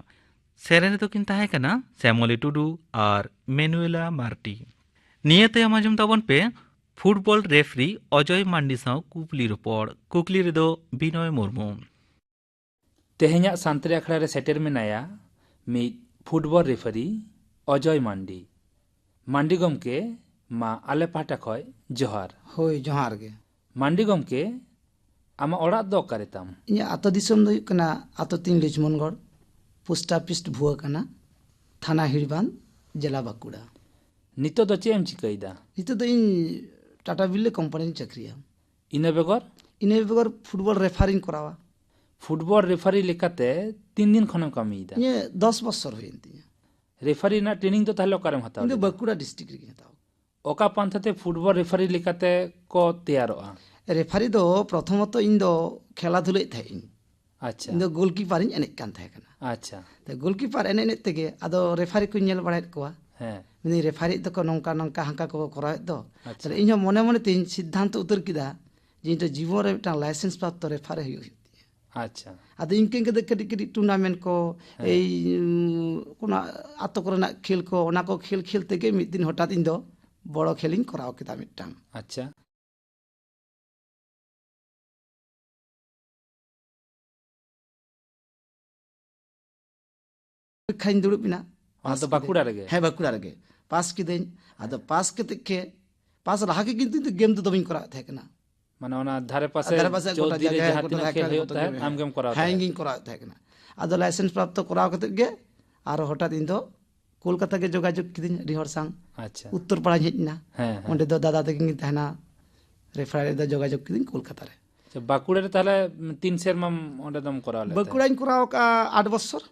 ᱥᱮᱨᱮᱧ ᱨᱮᱫᱚ ᱠᱤᱱ ᱛᱟᱦᱮᱸ ᱠᱟᱱᱟ ᱥᱮᱢᱚᱞᱤ ᱴᱩᱰᱩ ᱟᱨ ᱢᱮᱱᱩᱭᱮᱞᱟ ᱢᱟᱨᱰᱤ᱾ ᱱᱤᱭᱟᱹ ᱛᱟᱭᱚᱢ ᱟᱸᱡᱚᱢ ᱛᱟᱵᱚᱱ ᱯᱮ ᱯᱷᱩᱴᱵᱚᱞ ᱨᱮᱯᱷᱨᱤ ᱚᱡᱚᱭ ᱢᱟᱱᱰᱤ ᱥᱟᱶ ᱠᱩᱠᱞᱤ ᱨᱚᱯᱚᱲ᱾ ᱠᱩᱠᱞᱤ ᱨᱮᱫᱚ ᱵᱤᱱᱚᱭ ᱢᱩᱨᱢᱩ᱾ ᱛᱮᱦᱮᱧᱟᱜ ᱥᱟᱱᱛᱟᱲᱤ ᱟᱠᱷᱲᱟ ᱨᱮ ᱥᱮᱴᱮᱨ ᱢᱮᱱᱟᱭᱟ ᱢᱤᱫ ᱯᱷᱩᱴᱵᱚᱞ ᱨᱮᱯᱷᱟᱨᱤ ᱚᱡᱚᱭ ᱢᱟᱱᱰᱤ᱾ ᱢᱟᱱᱰᱤ ᱜᱚᱢᱠᱮ, ᱢᱟ ᱟᱞᱮ ᱯᱟᱦᱴᱟ ᱠᱷᱚᱱ ᱡᱚᱦᱟᱨ᱾ ᱦᱳᱭ, ᱡᱚᱦᱟᱨ ᱜᱮ᱾ ᱢᱟᱱᱰᱤ ᱜᱚᱢᱠᱮ, ᱟᱢᱟᱜ ᱚᱲᱟᱜ ᱫᱚ ᱚᱠᱟᱨᱮ ᱛᱟᱢ? ᱤᱧᱟᱹᱜ ᱟᱛᱳ ᱫᱤᱥᱚᱢ ᱫᱚ ᱦᱩᱭᱩᱜ ᱠᱟᱱᱟ ᱟᱛᱳ ᱛᱤᱧ ᱞᱚᱪᱷᱢᱚᱱᱜᱚᱲ, ᱯᱳᱥᱴ ᱚᱯᱷᱤᱥ ᱵᱷᱩᱣᱟᱹ ᱠᱟᱱᱟ, ᱛᱷᱟᱱᱟ ᱦᱤᱲᱵᱟᱸᱫ, ᱡᱮᱞᱟ ᱵᱟᱸᱠᱩᱲᱟ᱾ ᱱᱤᱛᱚᱜ ᱫᱚ ᱪᱮᱫ ᱮᱢ ᱪᱤᱠᱟᱹᱭᱮᱫᱟ? ᱱᱤᱛᱚᱜ ᱫᱚ ᱤᱧ ᱴᱟᱴᱟ ᱵᱤᱨᱞᱮ ᱠᱳᱢᱯᱟᱱᱤ ᱨᱤᱧ ᱪᱟᱹᱠᱨᱤᱭᱟ᱾ ᱤᱱᱟᱹ ᱵᱮᱜᱚᱨ? ᱤᱱᱟᱹ ᱵᱮᱜᱚᱨ ᱯᱷᱩᱴᱵᱚᱞ ᱨᱮᱯᱷᱟᱨᱤᱧ ᱠᱚᱨᱟᱣᱟ᱾ ᱯᱷᱩᱴᱵᱚᱞ ᱨᱮᱯᱷᱟᱨᱤ ᱞᱮᱠᱟᱛᱮ ᱛᱤᱱ ᱫᱤᱱ ᱠᱷᱚᱱᱮᱢ ᱠᱟᱹᱢᱤᱭᱮᱫᱟ? ᱤᱧᱟᱹᱜ ᱫᱚᱥ ᱵᱚᱪᱷᱚᱨ ᱦᱩᱭᱮᱱ ᱛᱤᱧᱟᱹ᱾ ᱨᱮᱯᱷᱟᱨᱤ ᱨᱮᱱᱟᱜ ᱴᱨᱮᱱᱤᱝ ᱫᱚ ᱛᱟᱦᱞᱮ ᱚᱠᱟᱨᱮᱢ ᱦᱟᱛᱟᱣ ᱤᱧ ᱫᱚ ᱞᱮᱫᱟ? ᱵᱟᱸᱠᱩᱲᱟ ᱰᱤᱥᱴᱨᱤᱠᱴ ᱨᱮᱜᱮᱧ ᱦᱟᱛᱟᱣ᱾ ᱚᱠᱟ ᱯᱟᱱᱛᱷᱟ ᱛᱮ ᱯᱷᱩᱴᱵᱚᱞ ᱨᱮᱯᱷᱟᱨᱤ ᱞᱮᱠᱟᱛᱮ ᱠᱚ ᱛᱮᱭᱟᱨᱚᱜᱼᱟ? ᱨᱮᱯᱷᱟᱨᱤ ᱫᱚ ᱯᱨᱚᱛᱷᱚᱢᱚᱛᱚ ᱤᱧ ᱫᱚ ᱠᱷᱮᱞᱟ ᱫᱷᱩᱞᱟᱹᱭᱮᱫ ᱛᱟᱦᱮᱸᱫ ᱤᱧ᱾ ᱟᱪᱪᱷᱟ᱾ ᱤᱧ ᱫᱚ ᱜᱳᱞᱠᱤᱯᱟᱨᱤᱧ ᱮᱱᱮᱡ ᱠᱟᱱ ᱛᱟᱦᱮᱸ ᱠᱟᱱᱟ᱾ ᱟᱪᱪᱷᱟ᱾ ᱛᱚ ᱜᱳᱞᱠᱤᱯᱟᱨ ᱮᱱᱮᱡ ᱮᱱᱮᱡ ᱛᱮᱜᱮ ᱟᱫᱚ ᱨᱮᱯᱷᱟᱨᱤ ᱠᱚᱧ ᱧᱮᱞ ᱵᱟᱲᱟᱭᱮᱫ ᱠᱚᱣᱟ᱾ ᱦᱮᱸ᱾ ᱢᱮᱱᱫᱟᱹᱧ, ᱨᱮᱯᱷᱟᱨᱤ ᱫᱚᱠᱚ ᱱᱚᱝᱠᱟ ᱱᱚᱝᱠᱟ ᱦᱟᱱᱠᱟ ᱠᱚᱠᱚ ᱠᱚᱨᱟᱣᱮᱫ ᱫᱚ᱾ ᱟᱪᱪᱷᱟ᱾ ᱛᱟᱦᱞᱮ ᱤᱧᱦᱚᱸ ᱢᱚᱱᱮ ᱢᱚᱱᱮ ᱛᱤᱧ ᱥᱤᱫᱽᱫᱷᱟᱱᱛᱚ ᱩᱛᱟᱹᱨ ᱠᱮᱫᱟ ᱡᱮ ᱤᱧ ᱫᱚ ᱡᱤᱵᱚᱱ ᱨᱮ ᱢᱤᱫᱴᱟᱝ ᱞᱟᱭᱥᱮᱱᱥ ᱯᱨᱟᱯᱛᱚ ᱨᱮᱯᱷᱟᱨᱤ ᱦᱩᱭᱩᱜ ᱦᱩᱭᱩᱜ ᱛᱤᱧᱟᱹ᱾ ᱟᱪᱪᱷᱟ᱾ ᱟᱫᱚ ᱤᱱᱠᱟᱹ ᱤᱱᱠᱟᱹ ᱛᱮ ᱠᱟᱹᱴᱤᱡ ᱠᱟᱹᱴᱤᱡ ᱴᱩᱨᱱᱟᱢᱮᱱᱴ ᱠᱚ, ᱦᱮᱸ᱾ ᱮᱭ, ᱩᱢ, ᱚᱱᱟ ᱟᱛᱳ ᱠᱚᱨᱮᱱᱟᱜ ᱠᱷᱮᱞ ᱠᱚ, ᱚᱱᱟ ᱠᱚ ᱠᱷᱮᱞ ᱠᱷᱮᱞ ᱛᱮᱜᱮ ᱢᱤᱫ ᱫᱤᱱ ᱦᱚᱴᱟᱛ ᱤᱧ ᱫᱚ ᱵᱚᱲᱚ ᱠᱷᱮᱞᱤᱧ ᱠᱚᱨᱟᱣ ᱠᱮᱫᱟ ᱢᱤᱫᱴᱟᱝ᱾ ᱟᱪᱪᱷᱟ᱾ ᱯᱚᱨᱤᱠᱠᱷᱟᱧ ᱫᱩᱲᱩᱵ ᱮᱱᱟ᱾ ᱚᱱᱟ ᱯᱟᱥ ᱫᱚ ᱠᱤᱫᱟᱹᱧ᱾ ᱵᱟᱸᱠᱩᱲᱟ ᱨᱮᱜᱮ? ᱦᱮᱸ, ᱵᱟᱸᱠᱩᱲᱟ ᱨᱮᱜᱮ᱾ ᱯᱟᱥ ᱠᱤᱫᱟᱹᱧ᱾ ᱟᱫᱚ ᱯᱟᱥ ᱠᱟᱛᱮᱫ ᱜᱮ, ᱯᱟᱥ ᱞᱟᱦᱟ ᱜᱮ ᱠᱤᱱᱛᱩ ᱤᱧ ᱫᱚ ᱜᱮᱢ ᱫᱚ ᱫᱚᱢᱮᱧ ᱠᱚᱨᱟᱣᱮᱫ ᱛᱟᱦᱮᱸ ᱠᱟᱱᱟ᱾ ᱢᱟᱱᱮ ᱚᱱᱟ ᱫᱷᱟᱨᱮ ᱯᱟᱥᱮ ᱫᱷᱟᱨᱮ ᱯᱟᱥᱮ ᱜᱚᱴᱟ ᱪᱳᱣᱫᱷᱤᱨᱤ ᱡᱟᱭᱜᱟ, ᱡᱟᱦᱟᱸ ᱜᱚᱴᱟ ᱛᱤᱱᱟᱹᱜ ᱡᱟᱭᱜᱟ, ᱠᱷᱮᱞ ᱦᱩᱭᱩᱜ ᱜᱚᱴᱟ ᱛᱟᱦᱮᱸᱫ, ᱜᱮᱢ ᱟᱢ ᱜᱮᱢ ᱠᱚᱨᱟᱣ ᱦᱮᱸ, ᱛᱟᱦᱮᱸᱫ? ᱤᱧ ᱜᱤᱧ ᱠᱚᱨᱟᱣᱮᱫ ᱛᱟᱦᱮᱸ ᱠᱟᱱᱟ᱾ ᱟᱫᱚ ᱞᱟᱭᱥᱮᱱᱥ ᱯᱨᱟᱯᱛᱚ ᱠᱚᱨᱟᱣ ᱠᱟᱛᱮᱫ ᱜᱮ ᱟᱨᱚ ᱦᱚᱴᱟᱛ ᱤᱧ ᱫᱚ ᱠᱳᱞᱠᱟᱛᱟ ᱜᱮ ᱡᱳᱜᱟᱡᱳᱜᱽ ᱠᱤᱫᱟᱹᱧ ᱟᱹᱰᱤ ᱦᱚᱲ ᱥᱟᱶ᱾ ᱟᱪᱪᱷᱟ᱾ ᱩᱛᱛᱚᱨ ᱯᱟᱲᱟᱧ ᱦᱮᱡ ᱮᱱᱟ᱾ ᱦᱮᱸ, ᱦᱮᱸ᱾ ᱚᱸᱰᱮ ᱫᱚ ᱫᱟᱫᱟ ᱛᱟᱹᱠᱤᱱ ᱠᱤᱱ ᱛᱟᱦᱮᱱᱟ, ᱨᱮᱯᱷᱟᱨᱤ ᱨᱮᱫᱚ ᱡᱳᱜᱟᱡᱳᱜᱽ ᱠᱤᱫᱟᱹᱧ ᱠᱳᱞᱠᱟᱛᱟ ᱨᱮ᱾ ᱟᱪᱪᱷᱟ, ᱵᱟᱸᱠᱩᱲᱟ ᱨᱮ ᱛᱟᱦᱞᱮ ᱛᱤᱱ ᱥᱮᱨᱢᱟᱢ ᱚᱸᱰᱮ ᱫᱚᱢ ᱠᱚᱨᱟᱣ ᱞᱮᱫ ᱛᱟᱦᱮᱸᱫ? ᱵᱟᱸᱠᱩᱲᱟᱧ ᱠᱚᱨᱟᱣ ᱟᱠᱟᱫᱼᱟ ᱟᱴ ᱵᱚᱪᱷᱚᱨ᱾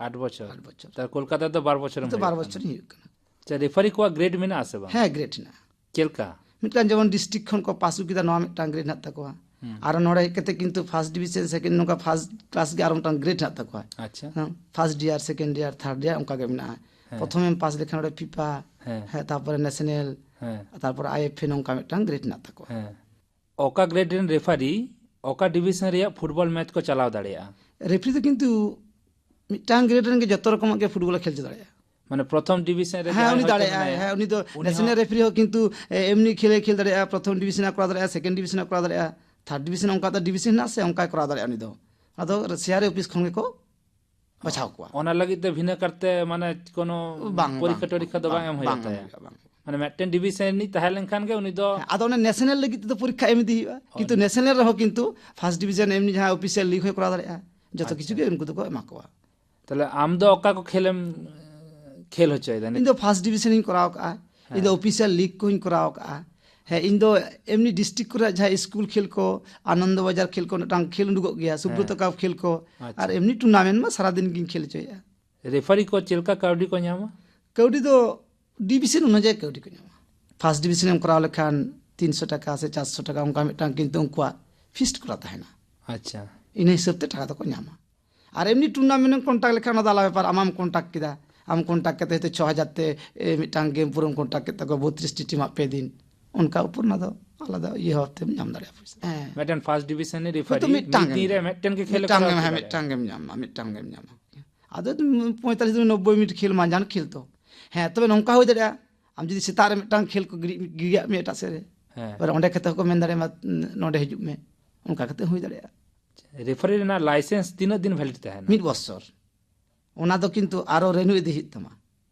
ᱟᱴ ᱵᱚᱪᱷᱚᱨ? ᱟᱴ ᱵᱚᱪᱷᱚᱨ᱾ ᱛᱟᱦᱞᱮ ᱠᱳᱞᱠᱟᱛᱟ ᱨᱮᱫᱚ ᱵᱟᱨ ᱵᱚᱪᱷᱚᱨᱮᱢ ᱱᱤᱛᱚᱜ ᱵᱟᱨ ᱦᱩᱭᱩᱜ ᱠᱟᱱᱟ᱾ ᱵᱚᱪᱷᱚᱨᱤᱧ ᱦᱩᱭᱩᱜ ᱠᱟᱱᱟ᱾ ᱟᱪᱪᱷᱟ, ᱨᱮᱯᱷᱟᱨᱤ ᱠᱚᱣᱟᱜ ᱜᱨᱮᱰ ᱢᱮᱱᱟᱜᱼᱟ ᱥᱮ ᱵᱟᱝ? ᱦᱮᱸ, ᱜᱨᱮᱰ ᱦᱮᱱᱟᱜᱼᱟ᱾ ᱪᱮᱫ ᱞᱮᱠᱟ? ᱢᱤᱫᱴᱟᱝ ᱡᱮᱢᱚᱱ ᱰᱤᱥᱴᱨᱤᱠᱴ ᱠᱷᱚᱱ ᱠᱚ ᱯᱟᱥ ᱟᱹᱜᱩ ᱠᱮᱫᱟ, ᱱᱚᱣᱟ ᱢᱤᱫᱴᱟᱝ ᱜᱨᱮᱰ ᱦᱮᱱᱟᱜ ᱛᱟᱠᱚᱣᱟ᱾ ᱦᱩᱸ᱾ ᱟᱨ ᱱᱚᱰᱮ ᱦᱮᱡ ᱠᱟᱛᱮ ᱠᱤᱱᱛᱩ ᱯᱷᱟᱨᱥᱴ ᱰᱤᱵᱤᱡᱚᱱ, ᱥᱮᱠᱮᱱᱰ, ᱱᱚᱝᱠᱟ ᱯᱷᱟᱨᱥᱴ ᱠᱞᱟᱥ ᱜᱮ ᱟᱨᱚ ᱢᱤᱫᱴᱟᱝ ᱜᱨᱮᱰ ᱦᱮᱱᱟᱜ ᱛᱟᱠᱚᱣᱟ᱾ ᱟᱪᱪᱷᱟ᱾ ᱦᱮᱸ, first year, second year, third year ᱚᱱᱠᱟ ᱜᱮ ᱢᱮᱱᱟᱜᱼᱟ᱾ ᱦᱮᱸ᱾ ᱯᱨᱚᱛᱷᱚᱢᱮᱢ ᱯᱟᱥ ᱞᱮᱠᱷᱟᱱ ᱚᱸᱰᱮ ᱯᱷᱤᱯᱟ, ᱦᱮᱸ᱾ ᱦᱮᱸ, ᱛᱟᱨᱯᱚᱨᱮ ᱱᱮᱥᱱᱟᱞ, ᱦᱮᱸ᱾ ᱛᱟᱨᱯᱚᱨᱮ ᱟᱭᱮᱯᱷᱮ, ᱱᱚᱝᱠᱟ ᱢᱤᱫᱴᱟᱝ ᱜᱨᱮᱰ ᱦᱮᱱᱟᱜ ᱛᱟᱠᱚᱣᱟ᱾ ᱦᱮᱸ᱾ ᱚᱠᱟ ᱜᱨᱮᱰ ᱨᱮᱱ ᱨᱮᱯᱷᱟᱨᱤ ᱚᱠᱟ ᱰᱤᱵᱷᱤᱥᱚᱱ ᱨᱮᱭᱟᱜ ᱯᱷᱩᱴᱵᱚᱞ ᱢᱮᱪ ᱠᱚ ᱪᱟᱞᱟᱣ ᱫᱟᱲᱮᱭᱟᱜᱼᱟ? ᱨᱮᱯᱷᱟᱨᱤ ᱫᱚ ᱠᱤᱱᱛᱩ ᱢᱤᱫᱴᱟᱝ ᱜᱨᱮᱰ ᱨᱮᱱ ᱜᱮ ᱡᱚᱛᱚ ᱨᱚᱠᱚᱢᱟᱜ ᱜᱮ ᱯᱷᱩᱴᱵᱚᱞ ᱠᱷᱮᱞ ᱦᱚᱪᱚ ᱫᱟᱲᱮᱭᱟᱜᱼᱟ᱾ ᱢᱟᱱᱮ ᱯᱨᱚᱛᱷᱚᱢ ᱰᱤᱵᱷᱤᱥᱚᱱ ᱨᱮ ᱦᱮᱸ, ᱡᱟᱦᱟᱸᱭ ᱩᱱᱤ ᱦᱚᱭᱛᱳ ᱫᱟᱲᱮᱭᱟᱜᱼᱟᱭ᱾ ᱢᱮᱱᱟᱭᱟ, ᱦᱮᱸ, ᱩᱱᱤ ᱫᱚ ᱩᱱᱤ ᱱᱮᱥᱱᱟᱞ ᱨᱮᱯᱷᱟᱨᱤ ᱦᱚᱸ ᱠᱤᱱᱛᱩ ᱮ, ᱮᱢᱱᱤ ᱠᱷᱮᱞᱮ ᱠᱷᱮᱞ ᱫᱟᱲᱮᱭᱟᱜᱼᱟ, ᱯᱨᱚᱛᱷᱚᱢ ᱰᱤᱵᱷᱤᱥᱚᱱ ᱠᱚᱨᱟᱣ ᱫᱟᱲᱮᱭᱟᱜᱼᱟ, ᱥᱮᱠᱮᱱᱰ ᱰᱤᱵᱷᱤᱥᱚᱱ ᱠᱚᱨᱟᱣ ᱫᱟᱲᱮᱭᱟᱜᱼᱟ, ᱛᱷᱟᱨᱰ ᱰᱤᱵᱷᱤᱥᱚᱱ ᱚᱱᱠᱟ ᱫᱚ ᱰᱤᱵᱷᱤᱥᱚᱱ ᱦᱮᱱᱟᱜ ᱥᱮ, ᱚᱱᱠᱟᱭ ᱠᱚᱨᱟᱣ ᱫᱟᱲᱮᱭᱟᱜᱼᱟ ᱩᱱᱤ ᱫᱚ᱾ ᱚᱱᱟ ᱫᱚ ᱥᱤᱟᱨᱮ ᱚᱯᱷᱤᱥ ᱠᱷᱚᱱ ᱜᱮᱠᱚ ᱵᱟᱪᱷᱟᱣ ᱠᱚᱣᱟ᱾ ᱚᱱᱟ ᱞᱟᱹᱜᱤᱫ ᱛᱮ ᱵᱷᱤᱱᱟᱹ ᱠᱟᱨᱛᱮ ᱢᱟᱱᱮ ᱠᱳᱱᱳ ᱵᱟᱝ, ᱯᱚᱨᱤᱠᱠᱷᱟ ᱵᱟᱝ, ᱴᱚᱨᱤᱠᱠᱷᱟ ᱫᱚ ᱵᱟᱝ, ᱮᱢ ᱦᱩᱭᱩᱜ ᱵᱟᱝ ᱮᱢ ᱛᱟᱭᱟ᱾ ᱦᱩᱭᱩᱜᱼᱟ, ᱵᱟᱝ᱾ ᱢᱟᱱᱮ ᱢᱤᱫᱴᱮᱱ ᱰᱤᱵᱷᱤᱥᱚᱱ ᱨᱤᱱᱤᱡ ᱛᱟᱦᱮᱸ ᱞᱮᱱᱠᱷᱟᱱ ᱜᱮ ᱩᱱᱤ ᱫᱚ ᱦᱮᱸ, ᱟᱫᱚ ᱚᱱᱮ ᱱᱮᱥᱱᱟᱞ ᱞᱟᱹᱜᱤᱫ ᱛᱮᱫᱚ ᱯᱚᱨᱤᱠᱠᱷᱟ ᱮᱢ ᱤᱫᱤ ᱦᱩᱭᱩᱜᱼᱟ, ᱠᱤᱱᱛᱩ ᱱᱮᱥᱱᱟᱞ ᱨᱮᱦᱚᱸ ᱠᱤᱱᱛᱩ ᱯᱷᱟᱨᱥᱴ ᱰᱤᱵᱷᱤᱡᱚᱱ ᱮᱢᱱᱤ ᱡᱟᱦᱟᱸ ᱚᱯᱷᱤᱥᱤᱭᱟᱞ ᱞᱤᱜᱽ ᱦᱚᱸᱭ ᱠᱚᱨᱟᱣ ᱫᱟᱲᱮᱭᱟᱜᱼᱟ, ᱡᱚᱛᱚ ᱠᱤᱪᱷᱩ ᱜᱮ ᱩᱱᱠᱩ ᱫᱚᱠᱚ ᱮᱢᱟ ᱠᱚᱣᱟ᱾ ᱛᱟᱦᱞᱮ ᱟᱢ ᱫᱚ ᱚᱠᱟ ᱠᱚ ᱠᱷᱮᱞᱮᱢ ᱠᱷᱮᱞ ᱦᱚᱪᱚᱭᱮᱫᱟ? ᱤᱧ ᱫᱚ ᱯᱷᱟᱨᱥᱴ ᱰᱤᱵᱷᱤᱡᱚᱱ ᱤᱧ ᱠᱚᱨᱟᱣ ᱠᱟᱜᱼᱟ, ᱤᱧ ᱫᱚ ᱚᱯᱷᱤᱥᱤᱭᱟᱞ ᱞᱤᱜᱽ ᱠᱚᱦᱚᱸᱧ ᱠᱚᱨᱟᱣ ᱠᱟᱜᱼᱟ᱾ ᱦᱮᱸ, ᱤᱧ ᱫᱚ ᱮᱢᱱᱤ ᱰᱤᱥᱴᱨᱤᱠᱴ ᱠᱚᱨᱮ ᱡᱟᱦᱟᱸ ᱥᱠᱩᱞ ᱠᱷᱮᱞ ᱠᱚ, ᱟᱱᱚᱱᱫᱚ ᱵᱟᱡᱟᱨ ᱠᱷᱮᱞ ᱠᱚ ᱢᱤᱫᱴᱟᱝ ᱠᱷᱮᱞ ᱩᱰᱩᱠᱚᱜ ᱜᱮᱭᱟ, ᱥᱩᱵᱨᱚᱛᱚ ᱠᱟᱯ ᱠᱷᱮᱞ ᱠᱚ, ᱟᱪᱪᱷᱟ᱾ ᱟᱨ ᱮᱢᱱᱤ ᱴᱩᱨᱱᱟᱢᱮᱱᱴ ᱢᱟ ᱥᱟᱨᱟᱫᱤᱱ ᱜᱤᱧ ᱠᱷᱮᱞ ᱦᱚᱪᱚᱭᱮᱫᱼᱟ᱾ ᱨᱮᱯᱷᱟᱨᱤ ᱠᱚ ᱪᱮᱫ ᱞᱮᱠᱟ ᱠᱟᱹᱣᱰᱤ ᱠᱚ ᱧᱟᱢᱟ? ᱠᱟᱹᱣᱰᱤ ᱫᱚ ᱰᱤᱵᱷᱤᱡᱚᱱ ᱚᱱᱩᱡᱟᱭᱤ ᱠᱟᱹᱣᱰᱤ ᱠᱚ ᱧᱟᱢᱟ᱾ ᱯᱷᱟᱨᱥᱴ ᱰᱤᱵᱷᱤᱡᱚᱱ ᱮᱢ ᱠᱚᱨᱟᱣ ᱞᱮᱠᱷᱟᱱ ᱛᱤᱱᱥᱚ ᱴᱟᱠᱟ ᱥᱮ ᱪᱟᱨᱥᱚ ᱴᱟᱠᱟ, ᱚᱱᱠᱟ ᱢᱤᱫᱴᱟᱝ ᱠᱤᱱᱛᱩ ᱩᱱᱠᱩᱣᱟᱜ ᱯᱷᱤᱠᱥᱰ ᱠᱚᱨᱟ ᱛᱟᱦᱮᱱᱟ᱾ ᱟᱪᱪᱷᱟ᱾ ᱤᱱᱟᱹ ᱦᱤᱥᱟᱹᱵ ᱛᱮ ᱴᱟᱠᱟ ᱫᱚᱠᱚ ᱧᱟᱢᱟ᱾ ᱟᱨ ᱮᱢᱱᱤ ᱴᱩᱨᱱᱟᱢᱮᱱᱴ ᱮᱢ ᱠᱚᱱᱴᱟᱠᱴ ᱞᱮᱠᱷᱟᱱ ᱚᱱᱟ ᱫᱚ ᱟᱞᱟᱫᱟ ᱵᱮᱯᱟᱨ, ᱟᱢᱟᱢ ᱠᱚᱱᱴᱟᱠᱴ ᱠᱮᱫᱟ, ᱟᱢ ᱠᱚᱱᱴᱟᱠᱴ ᱠᱟᱛᱮ ᱦᱚᱭᱛᱳ ᱪᱷᱚ ᱦᱟᱡᱟᱨ ᱛᱮ ᱮ, ᱢᱤᱫᱴᱟᱝ ᱜᱮᱢ ᱯᱩᱨᱟᱹᱢ ᱠᱚᱱᱴᱟᱠᱴ ᱠᱮᱫ ᱛᱟᱠᱚᱣᱟ, ᱵᱚᱛᱨᱤᱥ ᱴᱤ ᱴᱤᱢᱟᱜ ᱯᱮ ᱫᱤᱱ, ᱚᱱᱠᱟ ᱩᱯᱚᱨ ᱚᱱᱟ ᱫᱚ ᱟᱞᱟᱫᱟ ᱤᱭᱟᱹ ᱵᱷᱟᱵ ᱛᱮᱢ ᱧᱟᱢ ᱫᱟᱲᱮᱭᱟᱜᱼᱟ ᱯᱚᱭᱥᱟ᱾ ᱦᱮᱸ᱾ ᱢᱤᱫᱴᱮᱱ ᱯᱷᱟᱨᱥᱴ ᱰᱤᱵᱷᱤᱡᱚᱱ ᱨᱤᱱᱤᱡ ᱦᱚᱭᱛᱳ ᱨᱮᱯᱷᱟᱨᱤ ᱢᱤᱫᱴᱟᱝ ᱢᱤᱫ ᱫᱤᱱ ᱨᱮ ᱜᱮᱢ ᱢᱤᱫᱴᱮᱱ ᱜᱮ ᱠᱷᱮᱞ ᱢᱤᱫᱴᱟᱝ ᱠᱚᱨᱟᱣ ᱜᱮᱢ, ᱦᱮᱸ, ᱦᱚᱪᱚ ᱢᱤᱫᱴᱟᱝ ᱫᱟᱲᱮᱭᱟᱜᱼᱟ᱾ ᱜᱮᱢ ᱧᱟᱢᱟ, ᱢᱤᱫᱴᱟᱝ ᱜᱮᱢ ᱧᱟᱢᱟ᱾ ᱟᱫᱚ ᱯᱚᱸᱭᱛᱟᱞᱤᱥ ᱫᱤᱱ ᱱᱚᱵᱵᱳᱭ ᱢᱤᱱᱤᱴ ᱠᱷᱮᱞ ᱢᱟᱸᱡᱟᱱ ᱠᱷᱮᱞ ᱛᱚ᱾ ᱦᱮᱸ, ᱛᱚᱵᱮ ᱱᱚᱝᱠᱟ ᱦᱩᱭ ᱫᱟᱲᱮᱭᱟᱜᱼᱟ, ᱟᱢ ᱡᱩᱫᱤ ᱥᱮᱛᱟᱜ ᱨᱮ ᱢᱤᱫᱴᱟᱝ ᱠᱷᱮᱞ ᱠᱚ ᱜᱤᱲᱤ-, ᱜᱤᱲᱤᱭᱟᱜ ᱢᱮᱭᱟ ᱮᱴᱟᱜ ᱥᱮᱫ ᱨᱮ, ᱦᱮᱸ᱾ ᱮᱵᱟᱨ ᱚᱸᱰᱮ ᱠᱟᱛᱮ ᱦᱚᱸᱠᱚ ᱢᱮᱱ ᱫᱟᱲᱮᱭᱟᱢᱟ, "ᱱᱚᱸᱰᱮ ᱦᱤᱡᱩᱜ ᱢᱮ", ᱚᱱᱠᱟ ᱠᱟᱛᱮ ᱦᱩᱭ ᱫᱟᱲᱮᱭᱟᱜᱼᱟ᱾ ᱨᱮᱯᱷᱟᱨᱤ ᱨᱮᱱᱟᱜ ᱞᱟᱭᱥᱮᱱᱥ ᱛᱤᱱᱟᱹᱜ ᱫᱤᱱ ᱵᱷᱮᱞᱤᱰ ᱛᱟᱦᱮᱱᱟ? ᱢᱤᱫ ᱵᱚᱥᱚᱨ᱾ ᱚᱱᱟ ᱫᱚ ᱠᱤᱱᱛᱩ ᱟᱨᱚ ᱨᱮᱱᱩ ᱤᱫᱤ ᱦᱩᱭᱩᱜ ᱛᱟᱢᱟ᱾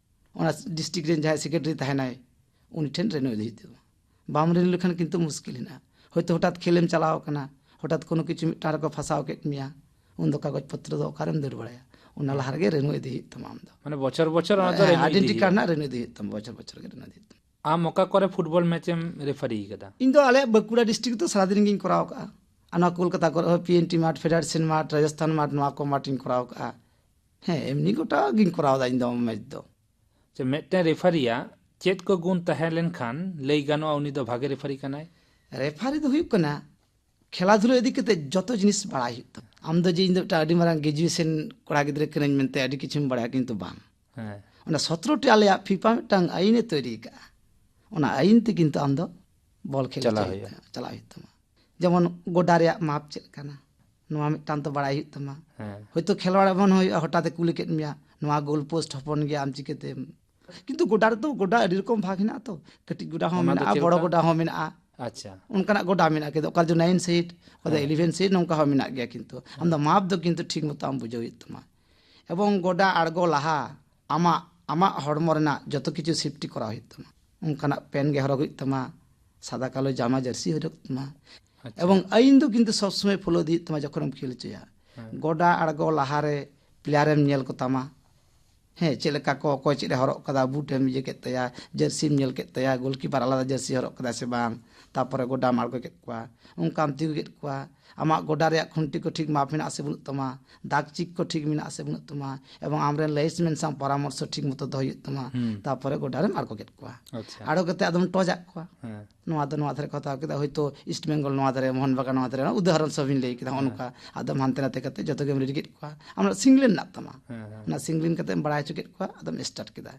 ᱚᱱᱟ ᱰᱤᱥᱴᱨᱤᱠᱴ ᱨᱮᱱ ᱡᱟᱦᱟᱸᱭ ᱥᱮᱠᱨᱮᱴᱟᱨᱤ ᱛᱟᱦᱮᱱᱟᱭ, ᱩᱱᱤ ᱴᱷᱮᱱ ᱨᱮᱱᱩ ᱤᱫᱤ ᱦᱩᱭᱩᱜ ᱛᱟᱢᱟ᱾ ᱵᱟᱢ ᱨᱮᱱᱩ ᱞᱮᱠᱷᱟᱱ ᱠᱤᱱᱛᱩ ᱢᱩᱥᱠᱤᱞ ᱦᱮᱱᱟᱜᱼᱟ᱾ ᱦᱚᱭᱛᱳ ᱦᱚᱴᱟᱛ ᱠᱷᱮᱞᱮᱢ ᱪᱟᱞᱟᱣ ᱟᱠᱟᱱᱟ, ᱦᱚᱴᱟᱛ ᱠᱳᱱᱳ ᱠᱤᱪᱷᱩ ᱢᱤᱫᱴᱟᱝ ᱨᱮᱠᱚ ᱯᱷᱟᱸᱥᱟᱣ ᱠᱮᱫ ᱢᱮᱭᱟ, ᱩᱱᱫᱚ ᱠᱟᱜᱚᱡᱽ ᱯᱚᱛᱨᱚ ᱫᱚ ᱚᱠᱟᱨᱮᱢ ᱫᱟᱹᱲ ᱵᱟᱲᱟᱭᱟ? ᱚᱱᱟ ᱞᱟᱦᱟ ᱨᱮᱜᱮ ᱨᱮᱱᱩ ᱤᱫᱤ ᱦᱩᱭᱩᱜ ᱛᱟᱢᱟ ᱟᱢ ᱫᱚ᱾ ᱢᱟᱱᱮ ᱵᱚᱪᱷᱚᱨ ᱵᱚᱪᱷᱚᱨ ᱚᱱᱟ ᱫᱚ ᱦᱮᱸ, ᱨᱮᱱᱩ ᱤᱫᱤ ᱟᱭᱰᱮᱱᱴᱤ ᱠᱟᱨᱰ ᱦᱩᱭᱩᱜᱼᱟ᱾ ᱨᱮᱱᱟᱜ ᱨᱮᱱᱩ ᱤᱫᱤ ᱦᱩᱭᱩᱜ ᱛᱟᱢᱟ, ᱵᱚᱪᱷᱚᱨ ᱵᱚᱪᱷᱚᱨ ᱜᱮ ᱨᱮᱱᱩ ᱤᱫᱤ ᱦᱩᱭᱩᱜ ᱛᱟᱢᱟ᱾ ᱟᱢ ᱚᱠᱟ ᱠᱚᱨᱮ ᱯᱷᱩᱴᱵᱚᱞ ᱢᱮᱪ ᱮᱢ ᱨᱮᱯᱷᱟᱨᱤ ᱠᱟᱫᱟ? ᱤᱧ ᱫᱚ ᱟᱞᱮᱭᱟᱜ ᱵᱟᱸᱠᱩᱲᱟ ᱰᱤᱥᱴᱨᱤᱠᱴ ᱫᱚ ᱥᱟᱨᱟᱫᱤᱱ ᱜᱤᱧ ᱠᱚᱨᱟᱣ ᱠᱟᱜᱼᱟ᱾ ᱟᱨ ᱱᱚᱣᱟ ᱠᱳᱞᱠᱟᱛᱟ ᱠᱚᱨᱮ ᱦᱚᱸ ᱯᱤ ᱮᱱ ᱴᱤ ᱢᱟᱴᱷ, ᱯᱷᱮᱰᱟᱨᱮᱥᱚᱱ ᱢᱟᱴᱷ, ᱨᱟᱡᱚᱥᱛᱷᱟᱱ ᱢᱟᱴᱷ, ᱱᱚᱣᱟ ᱠᱚ ᱢᱟᱴᱷ ᱤᱧ ᱠᱚᱨᱟᱣ ᱠᱟᱜᱼᱟ᱾ ᱦᱮᱸ, ᱮᱢᱱᱤ ᱜᱚᱴᱟ ᱜᱤᱧ ᱠᱚᱨᱟᱣ ᱮᱫᱟ ᱤᱧ ᱫᱚ ᱢᱮᱪ ᱫᱚ᱾ ᱪᱮ, ᱢᱤᱫᱴᱮᱱ ᱨᱮᱯᱷᱟᱨᱤᱭᱟᱜ ᱪᱮᱫ ᱠᱚ ᱜᱩᱱ ᱛᱟᱦᱮᱸ ᱞᱮᱱᱠᱷᱟᱱ ᱞᱟᱹᱭ ᱜᱟᱱᱚᱜᱼᱟ ᱩᱱᱤ ᱫᱚ ᱵᱷᱟᱜᱮ ᱨᱮᱯᱷᱟᱨᱤ ᱠᱟᱱᱟᱭ? ᱨᱮᱯᱷᱟᱨᱤ ᱫᱚ ᱦᱩᱭᱩᱜ ᱠᱟᱱᱟ, ᱠᱷᱮᱞᱟ ᱫᱷᱩᱞᱟ ᱤᱫᱤ ᱠᱟᱛᱮ ᱡᱚᱛᱚ ᱡᱤᱱᱤᱥ ᱵᱟᱲᱟᱭ ᱦᱩᱭᱩᱜ ᱛᱟᱢᱟ᱾ ᱟᱢ ᱫᱚ ᱡᱮ ᱤᱧ ᱫᱚ ᱢᱤᱫᱴᱟᱝ ᱟᱹᱰᱤ ᱢᱟᱨᱟᱝ ᱜᱨᱮᱡᱩᱭᱮᱥᱚᱱ ᱠᱚᱲᱟ ᱜᱤᱫᱽᱨᱟᱹ ᱠᱟᱹᱱᱟᱹᱧ ᱢᱮᱱᱛᱮ ᱟᱹᱰᱤ ᱠᱤᱪᱷᱩᱢ ᱵᱟᱲᱟᱭᱟ, ᱠᱤᱱᱛᱩ ᱵᱟᱝ᱾ ᱦᱮᱸ᱾ ᱚᱱᱟ ᱥᱚᱛᱨᱚ ᱴᱤ ᱟᱞᱮᱭᱟᱜ ᱯᱷᱤᱯᱟ ᱢᱤᱫᱴᱟᱝ ᱟᱹᱭᱤᱱᱮ ᱛᱚᱭᱨᱤ ᱟᱠᱟᱫᱼᱟ, ᱚᱱᱟ ᱟᱹᱭᱤᱱ ᱛᱮ ᱠᱤᱱᱛᱩ ᱟᱢ ᱫᱚ ᱵᱚᱞ ᱠᱷᱮᱞ ᱪᱟᱞᱟᱣ ᱦᱚᱪᱚᱭ ᱦᱩᱭᱩᱜᱼᱟ᱾ ᱦᱩᱭᱩᱜ ᱛᱟᱢᱟ, ᱪᱟᱞᱟᱣ ᱦᱩᱭᱩᱜ ᱛᱟᱢᱟ᱾ ᱡᱮᱢᱚᱱ ᱜᱚᱰᱟ ᱨᱮᱭᱟᱜ ᱢᱟᱯ ᱪᱮᱫ ᱠᱟᱱᱟ, ᱱᱚᱣᱟ ᱢᱤᱫᱴᱟᱝ ᱛᱚ ᱵᱟᱲᱟᱭ ᱦᱩᱭᱩᱜ ᱛᱟᱢᱟ᱾ ᱦᱮᱸ᱾ ᱦᱚᱭᱛᱳ ᱠᱷᱮᱞᱣᱟᱲ ᱮᱢᱚᱱ ᱦᱩᱭᱩᱜᱼᱟ, ᱦᱚᱴᱟᱛ ᱮ ᱠᱩᱞᱤ ᱠᱮᱫ ᱢᱮᱭᱟ, "ᱱᱚᱣᱟ ᱜᱳᱞ ᱯᱳᱥᱴ ᱦᱚᱯᱚᱱ ᱜᱮᱭᱟ, ᱟᱢ ᱪᱤᱠᱟᱹᱛᱮᱢ?" ᱠᱤᱱᱛᱩ ᱜᱚᱰᱟ ᱨᱮᱫᱚ, ᱜᱚᱰᱟ ᱟᱹᱰᱤ ᱨᱚᱠᱚᱢ ᱵᱷᱟᱜᱽ ᱦᱮᱱᱟᱜᱼᱟ ᱛᱚ, ᱠᱟᱹᱴᱤᱡ ᱜᱚᱰᱟ ᱦᱚᱸ ᱚᱱᱟ ᱫᱚ ᱢᱮᱱᱟᱜᱼᱟ, ᱪᱮᱫ ᱵᱚᱲᱚ ᱞᱮᱠᱟ? ᱜᱚᱰᱟ ᱦᱚᱸ ᱢᱮᱱᱟᱜᱼᱟ᱾ ᱟᱪᱪᱷᱟ᱾ ᱚᱱᱠᱟᱱᱟᱜ ᱜᱚᱰᱟ ᱢᱮᱱᱟᱜᱼᱟ, ᱠᱤᱱᱛᱩ ᱚᱠᱟ ᱨᱮᱫᱚ ᱱᱟᱭᱤᱱ ᱥᱤᱴ, ᱚᱠᱟ ᱫᱚ ᱦᱮᱸ᱾ ᱤᱞᱤᱵᱷᱮᱱ ᱥᱤᱴ, ᱱᱚᱝᱠᱟ ᱦᱚᱸ ᱢᱮᱱᱟᱜ ᱜᱮᱭᱟ᱾ ᱠᱤᱱᱛᱩ ᱟᱢ ᱫᱚ ᱦᱮᱸ᱾ ᱢᱟᱯ ᱫᱚ ᱠᱤᱱᱛᱩ ᱴᱷᱤᱠ ᱢᱚᱛᱚ ᱟᱢ ᱵᱩᱡᱷᱟᱹᱣ ᱦᱩᱭᱩᱜ ᱛᱟᱢᱟ᱾ ᱮᱵᱚᱝ ᱜᱚᱰᱟ ᱟᱬᱜᱚ ᱞᱟᱦᱟ ᱟᱢᱟᱜ, ᱟᱢᱟᱜ ᱦᱚᱲᱢᱚ ᱨᱮᱱᱟᱜ ᱡᱚᱛᱚ ᱠᱤᱪᱷᱩ ᱥᱮᱯᱴᱤ ᱠᱚᱨᱟᱣ ᱦᱩᱭᱩᱜ ᱛᱟᱢᱟ᱾ ᱚᱱᱠᱟᱱᱟᱜ ᱯᱮᱱ ᱜᱮ ᱦᱚᱨᱚᱜ ᱦᱩᱭᱩᱜ ᱛᱟᱢᱟ, ᱥᱟᱫᱟ ᱠᱟᱞᱳ ᱡᱟᱢᱟ ᱡᱟᱹᱨᱥᱤ ᱦᱚᱨᱚᱜ ᱛᱟᱢᱟ᱾ ᱟᱪᱪᱷᱟ᱾ ᱮᱵᱚᱝ ᱟᱹᱭᱤᱱ ᱫᱚ ᱠᱤᱱᱛᱩ ᱥᱚᱵ ᱥᱚᱢᱚᱭ ᱯᱷᱳᱞᱳ ᱤᱫᱤ ᱦᱩᱭᱩᱜ ᱛᱟᱢᱟ ᱡᱚᱠᱷᱚᱱᱮᱢ ᱠᱷᱮᱞ ᱦᱚᱪᱚᱭᱟ᱾ ᱦᱮᱸ᱾ ᱜᱚᱰᱟ ᱟᱬᱜᱚ ᱞᱟᱦᱟᱨᱮ ᱯᱞᱮᱭᱟᱨᱮᱢ ᱧᱮᱞ ᱠᱚᱛᱟᱢᱟ᱾ ᱦᱮᱸ, ᱪᱮᱫ ᱞᱮᱠᱟ ᱠᱚ, ᱚᱠᱚᱭ ᱪᱮᱫ ᱮ ᱦᱚᱨᱚᱜ ᱠᱟᱫᱟ, ᱵᱩᱴ ᱮᱢ ᱤᱭᱟᱹ ᱠᱮᱫ ᱛᱟᱭᱟ, ᱡᱟᱹᱨᱥᱤᱢ ᱧᱮᱞ ᱠᱮᱫ ᱛᱟᱭᱟ, ᱜᱳᱞᱠᱤᱯᱟᱨ ᱟᱞᱟᱫᱟ ᱡᱟᱹᱨᱥᱤ ᱦᱚᱨᱚᱜ ᱠᱟᱫᱟᱭ ᱥᱮ ᱵᱟᱝ, ᱛᱟᱯᱚᱨᱮ ᱜᱚᱰᱟᱢ ᱟᱬᱜᱚ ᱠᱮᱫ ᱠᱚᱣᱟ, ᱚᱱᱠᱟᱢ ᱛᱤᱸᱜᱩ ᱠᱮᱫ ᱠᱚᱣᱟ, ᱟᱢᱟᱜ ᱜᱚᱰᱟ ᱨᱮᱭᱟᱜ ᱠᱷᱩᱱᱴᱤ ᱠᱚ ᱴᱷᱤᱠ ᱢᱟᱯ ᱢᱮᱱᱟᱜᱼᱟ ᱥᱮ ᱵᱟᱹᱱᱩᱜ ᱛᱟᱢᱟ, ᱫᱟᱜᱽ ᱪᱤᱠ ᱠᱚ ᱴᱷᱤᱠ ᱢᱮᱱᱟᱜᱼᱟ ᱥᱮ ᱵᱟᱹᱱᱩᱜ ᱛᱟᱢᱟ, ᱮᱵᱚᱝ ᱟᱢᱨᱮᱱ ᱞᱟᱭᱤᱱᱥᱢᱮᱱ ᱥᱟᱶ ᱯᱚᱨᱟᱢᱚᱨᱥᱚ ᱴᱷᱤᱠ ᱢᱚᱛᱚ ᱫᱚᱦᱚ ᱦᱩᱭᱩᱜ ᱛᱟᱢᱟ᱾ ᱦᱩᱸ᱾ ᱛᱟᱯᱚᱨᱮ ᱜᱚᱰᱟ ᱨᱮᱢ ᱟᱬᱜᱚ ᱠᱮᱫ ᱠᱚᱣᱟ᱾ ᱟᱪᱪᱷᱟ᱾ ᱟᱬᱜᱚ ᱠᱟᱛᱮ ᱟᱫᱚᱢ ᱴᱚᱡᱟᱜ ᱠᱚᱣᱟ᱾ ᱦᱮᱸ᱾ ᱱᱚᱣᱟ ᱫᱚ ᱱᱚᱣᱟ ᱫᱷᱟᱨᱮ ᱠᱚ ᱦᱟᱛᱟᱣ ᱠᱮᱫᱟ, ᱦᱚᱭᱛᱳ ᱤᱥᱴ ᱵᱮᱝᱜᱚᱞ ᱱᱚᱣᱟ ᱫᱷᱟᱨᱮ, ᱢᱳᱦᱚᱱ ᱵᱟᱜᱟᱱ ᱱᱚᱣᱟ ᱫᱷᱟᱨᱮ, ᱩᱫᱟᱦᱚᱨᱚᱱ ᱥᱚᱵ ᱤᱧ ᱞᱟᱹᱭ ᱠᱮᱫᱟ, ᱦᱚᱸᱜᱼᱚ ᱦᱮᱸ᱾ ᱱᱚᱝᱠᱟ᱾ ᱟᱫᱚᱢ ᱦᱟᱱᱛᱮ ᱱᱟᱛᱮ ᱠᱟᱛᱮ ᱡᱚᱛᱚ ᱜᱮᱢ ᱨᱮᱰᱤ ᱠᱮᱫ ᱠᱚᱣᱟ᱾ ᱟᱢᱟᱜ ᱥᱤᱝᱞᱮᱱ ᱢᱮᱱᱟᱜ ᱛᱟᱢᱟ᱾ ᱦᱮᱸ, ᱦᱮᱸ᱾ ᱚᱱᱟ ᱥᱤᱝᱞᱮᱱ ᱠᱟᱛᱮ ᱮᱢ ᱵᱟᱲᱟᱭ ᱦᱚᱪᱚ ᱠᱮᱫ ᱠᱚᱣᱟ, ᱟᱫᱚᱢ ᱥᱴᱟᱨᱴ ᱠᱮᱫᱟ᱾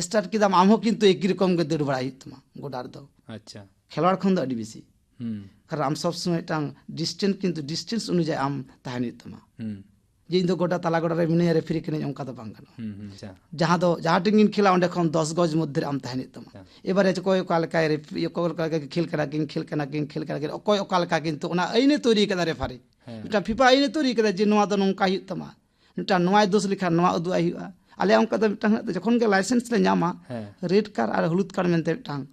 ᱥᱴᱟᱨᱴ ᱠᱮᱫᱟᱢ, ᱟᱢ ᱦᱚᱸ ᱠᱤᱱᱛᱩ ᱮᱠᱤ ᱨᱚᱠᱚᱢ ᱜᱮ ᱫᱟᱹᱲ ᱵᱟᱲᱟᱭ ᱦᱩᱭᱩᱜ ᱛᱟᱢᱟ ᱜᱚᱰᱟ ᱨᱮᱫᱚ᱾ ᱟᱪᱪᱷᱟ᱾ ᱠᱷᱮᱞᱣᱟᱲ ᱠᱷᱚᱱ ᱫᱚ ᱟᱹᱰᱤ ᱵᱮᱥᱤ᱾ ᱦᱩᱸ᱾ ᱠᱟᱨᱚᱱ ᱟᱢ ᱥᱚᱵ ᱥᱚᱢᱚᱭ ᱢᱤᱫᱴᱟᱝ ᱰᱤᱥᱴᱮᱱᱥ, ᱠᱤᱱᱛᱩ ᱰᱤᱥᱴᱮᱱᱥ ᱚᱱᱩᱡᱟᱭᱤ ᱟᱢ ᱛᱟᱦᱮᱱ ᱦᱩᱭᱩᱜ ᱛᱟᱢᱟ᱾ ᱦᱩᱸ᱾ ᱡᱮ ᱤᱧ ᱫᱚ ᱜᱚᱰᱟ ᱛᱟᱞᱟ ᱜᱚᱰᱟ ᱨᱮ ᱢᱤᱱᱟᱹᱧᱟ, ᱨᱮᱯᱷᱟᱨᱤ ᱠᱟᱹᱱᱟᱹᱧ, ᱚᱱᱠᱟ ᱫᱚ ᱵᱟᱝ ᱜᱟᱱᱚᱜᱼᱟ᱾ ᱦᱩᱸ, ᱦᱩᱸ, ᱟᱪᱪᱷᱟ᱾ ᱡᱟᱦᱟᱸ ᱫᱚ, ᱡᱟᱦᱟᱸ ᱴᱷᱮᱱ ᱜᱤᱧ ᱠᱷᱮᱞᱟ, ᱚᱸᱰᱮ ᱠᱷᱚᱱ ᱫᱚᱥ ᱜᱚᱡ ᱢᱚᱫᱽᱫᱷᱮ ᱨᱮ ᱟᱢ ᱛᱟᱦᱮᱱ ᱦᱩᱭᱩᱜ ᱛᱟᱢᱟ᱾ ᱟᱪᱪᱷᱟ᱾ ᱮᱵᱟᱨᱮ ᱚᱠᱚᱭ ᱚᱠᱟ ᱞᱮᱠᱟᱭ ᱨᱮᱯᱷ-, ᱚᱠᱚᱭ ᱚᱠᱟ ᱞᱮᱠᱟ ᱠᱷᱮᱞ ᱠᱟᱱᱟ ᱠᱤᱱ, ᱠᱷᱮᱞ ᱠᱟᱱᱟ ᱠᱤᱱ, ᱠᱷᱮᱞ ᱠᱟᱱᱟ ᱠᱤᱱ, ᱚᱠᱚᱭ ᱚᱠᱟ ᱞᱮᱠᱟ, ᱠᱤᱱᱛᱩ ᱚᱱᱟ ᱟᱹᱭᱤᱱᱮ ᱛᱳᱭᱨᱤ ᱠᱟᱫᱟ ᱨᱮᱯᱷᱟᱨᱤ᱾ ᱦᱮᱸ᱾ ᱢᱤᱫᱴᱟᱝ ᱯᱷᱤᱯᱟ ᱟᱹᱭᱤᱱᱮ ᱛᱳᱭᱨᱤ ᱠᱟᱫᱟ ᱡᱮ ᱱᱚᱣᱟ ᱫᱚ ᱱᱚᱝᱠᱟ ᱦᱩᱭᱩᱜ ᱛᱟᱢᱟ, ᱢᱤᱫᱴᱟᱝ ᱱᱚᱣᱟᱭ ᱫᱳᱥ ᱞᱮᱠᱷᱟᱱ ᱱᱚᱣᱟ ᱩᱫᱩᱜ ᱟᱭ ᱦᱩᱭᱩᱜᱼᱟ᱾ ᱟᱞᱮᱭᱟᱜ ᱚᱱᱠᱟ ᱫᱚ ᱢᱤᱫᱴᱟᱝ ᱦᱮᱱᱟᱜ ᱛᱟᱞᱮᱭᱟ, ᱡᱚᱠᱷᱚᱱ ᱜᱮ ᱞᱟᱭᱥᱮᱱᱥ ᱞᱮ ᱧᱟᱢᱟ, ᱦᱮᱸ᱾ ᱨᱮᱰ ᱠᱟᱨᱰ ᱟᱨ ᱦᱚᱞᱩᱫ ᱠᱟᱨᱰ ᱢᱮᱱᱛᱮ ᱢᱤᱫᱴᱟᱝ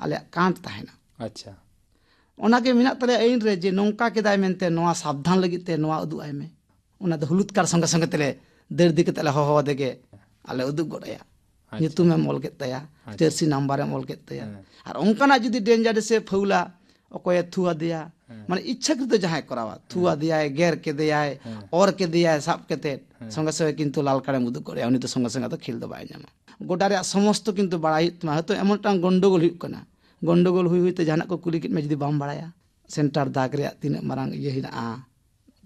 ᱟᱞᱮᱭᱟᱜ ᱠᱟᱨᱰ ᱛᱟᱦᱮᱱᱟ᱾ ᱟᱪᱪᱷᱟ᱾ ᱚᱱᱟᱜᱮ ᱢᱮᱱᱟᱜ ᱛᱟᱞᱮᱭᱟ ᱟᱹᱭᱤᱱ ᱨᱮ ᱡᱮ ᱱᱚᱝᱠᱟ ᱠᱮᱫᱟᱭ ᱢᱮᱱᱛᱮ ᱱᱚᱣᱟ ᱥᱟᱵᱫᱷᱟᱱ ᱞᱟᱹᱜᱤᱫ ᱛᱮ ᱱᱚᱣᱟ ᱩᱫᱩᱜ ᱟᱭ ᱢᱮ᱾ ᱚᱱᱟ ᱫᱚ ᱦᱚᱞᱩᱫ ᱠᱟᱨᱰ ᱥᱚᱸᱜᱮ ᱥᱚᱸᱜᱮ ᱛᱮᱞᱮ ᱫᱟᱹᱲ ᱤᱫᱤ ᱠᱟᱛᱮ ᱞᱮ ᱦᱚᱦᱚ ᱟᱫᱮ ᱜᱮ, ᱟᱞᱮ ᱩᱫᱩᱜ ᱜᱚᱫ ᱟᱭᱟ᱾ ᱟᱪᱪᱷᱟ᱾ ᱧᱩᱛᱩᱢᱮᱢ ᱚᱞ ᱠᱮᱫ ᱛᱟᱭᱟ, ᱟᱪᱪᱷᱟ᱾ ᱡᱟᱹᱨᱥᱤ ᱱᱟᱢᱵᱟᱨᱮᱢ ᱚᱞ ᱠᱮᱫ ᱛᱟᱭᱟ᱾ ᱦᱮᱸ᱾ ᱟᱨ ᱚᱱᱠᱟᱱᱟᱜ ᱡᱩᱫᱤ ᱰᱮᱧᱡᱟᱨᱮᱥ ᱮ ᱯᱷᱟᱹᱣᱞᱟ, ᱚᱠᱚᱭᱮ ᱛᱷᱩ ᱟᱫᱮᱭᱟ, ᱦᱮᱸ᱾ ᱢᱟᱱᱮ ᱤᱪᱪᱷᱟᱠᱨᱤᱛᱚ ᱡᱟᱦᱟᱸᱭ ᱠᱚᱨᱟᱣᱟ, ᱛᱷᱩ ᱦᱮᱸ᱾ ᱟᱫᱮᱭᱟᱭ, ᱜᱮᱨ ᱠᱮᱫᱮᱭᱟᱭ, ᱦᱮᱸ᱾ ᱚᱨ ᱠᱮᱫᱮᱭᱟᱭ ᱥᱟᱵ ᱠᱟᱛᱮᱫ, ᱦᱮᱸ᱾ ᱥᱚᱸᱜᱮ ᱥᱚᱸᱜᱮ ᱠᱤᱱᱛᱩ ᱞᱟᱞ ᱠᱟᱨᱰᱮᱢ ᱩᱫᱩᱜ ᱜᱚᱫ ᱟᱭᱟ, ᱩᱱᱤ ᱫᱚ ᱥᱚᱸᱜᱮ ᱥᱚᱸᱜᱮ ᱫᱚ ᱠᱷᱮᱞ ᱫᱚ ᱵᱟᱭ ᱧᱟᱢᱟ᱾ ᱜᱚᱰᱟ ᱨᱮᱭᱟᱜ ᱥᱚᱢᱚᱥᱛᱚ ᱠᱤᱱᱛᱩ ᱵᱟᱲᱟᱭ ᱦᱩᱭᱩᱜ ᱛᱟᱢᱟ, ᱦᱚᱭᱛᱳ ᱮᱢᱚᱱ ᱢᱤᱫᱴᱟᱝ ᱜᱚᱱᱰᱚᱜᱳᱞ ᱦᱩᱭᱩᱜ ᱠᱟᱱᱟ, ᱜᱚᱱᱰᱚᱜᱳᱞ ᱦᱩᱭ ᱦᱩᱭᱛᱮ ᱡᱟᱦᱟᱱᱟᱜ ᱠᱚ ᱠᱩᱞᱤ ᱠᱮᱫ ᱢᱮᱭᱟ, ᱡᱩᱫᱤ ᱵᱟᱢ ᱵᱟᱲᱟᱭᱟ, ᱥᱮᱱᱴᱟᱨ ᱫᱟᱜᱽ ᱨᱮᱭᱟᱜ ᱛᱤᱱᱟᱹᱜ ᱢᱟᱨᱟᱝ ᱤᱭᱟᱹ ᱦᱮᱱᱟᱜᱼᱟ,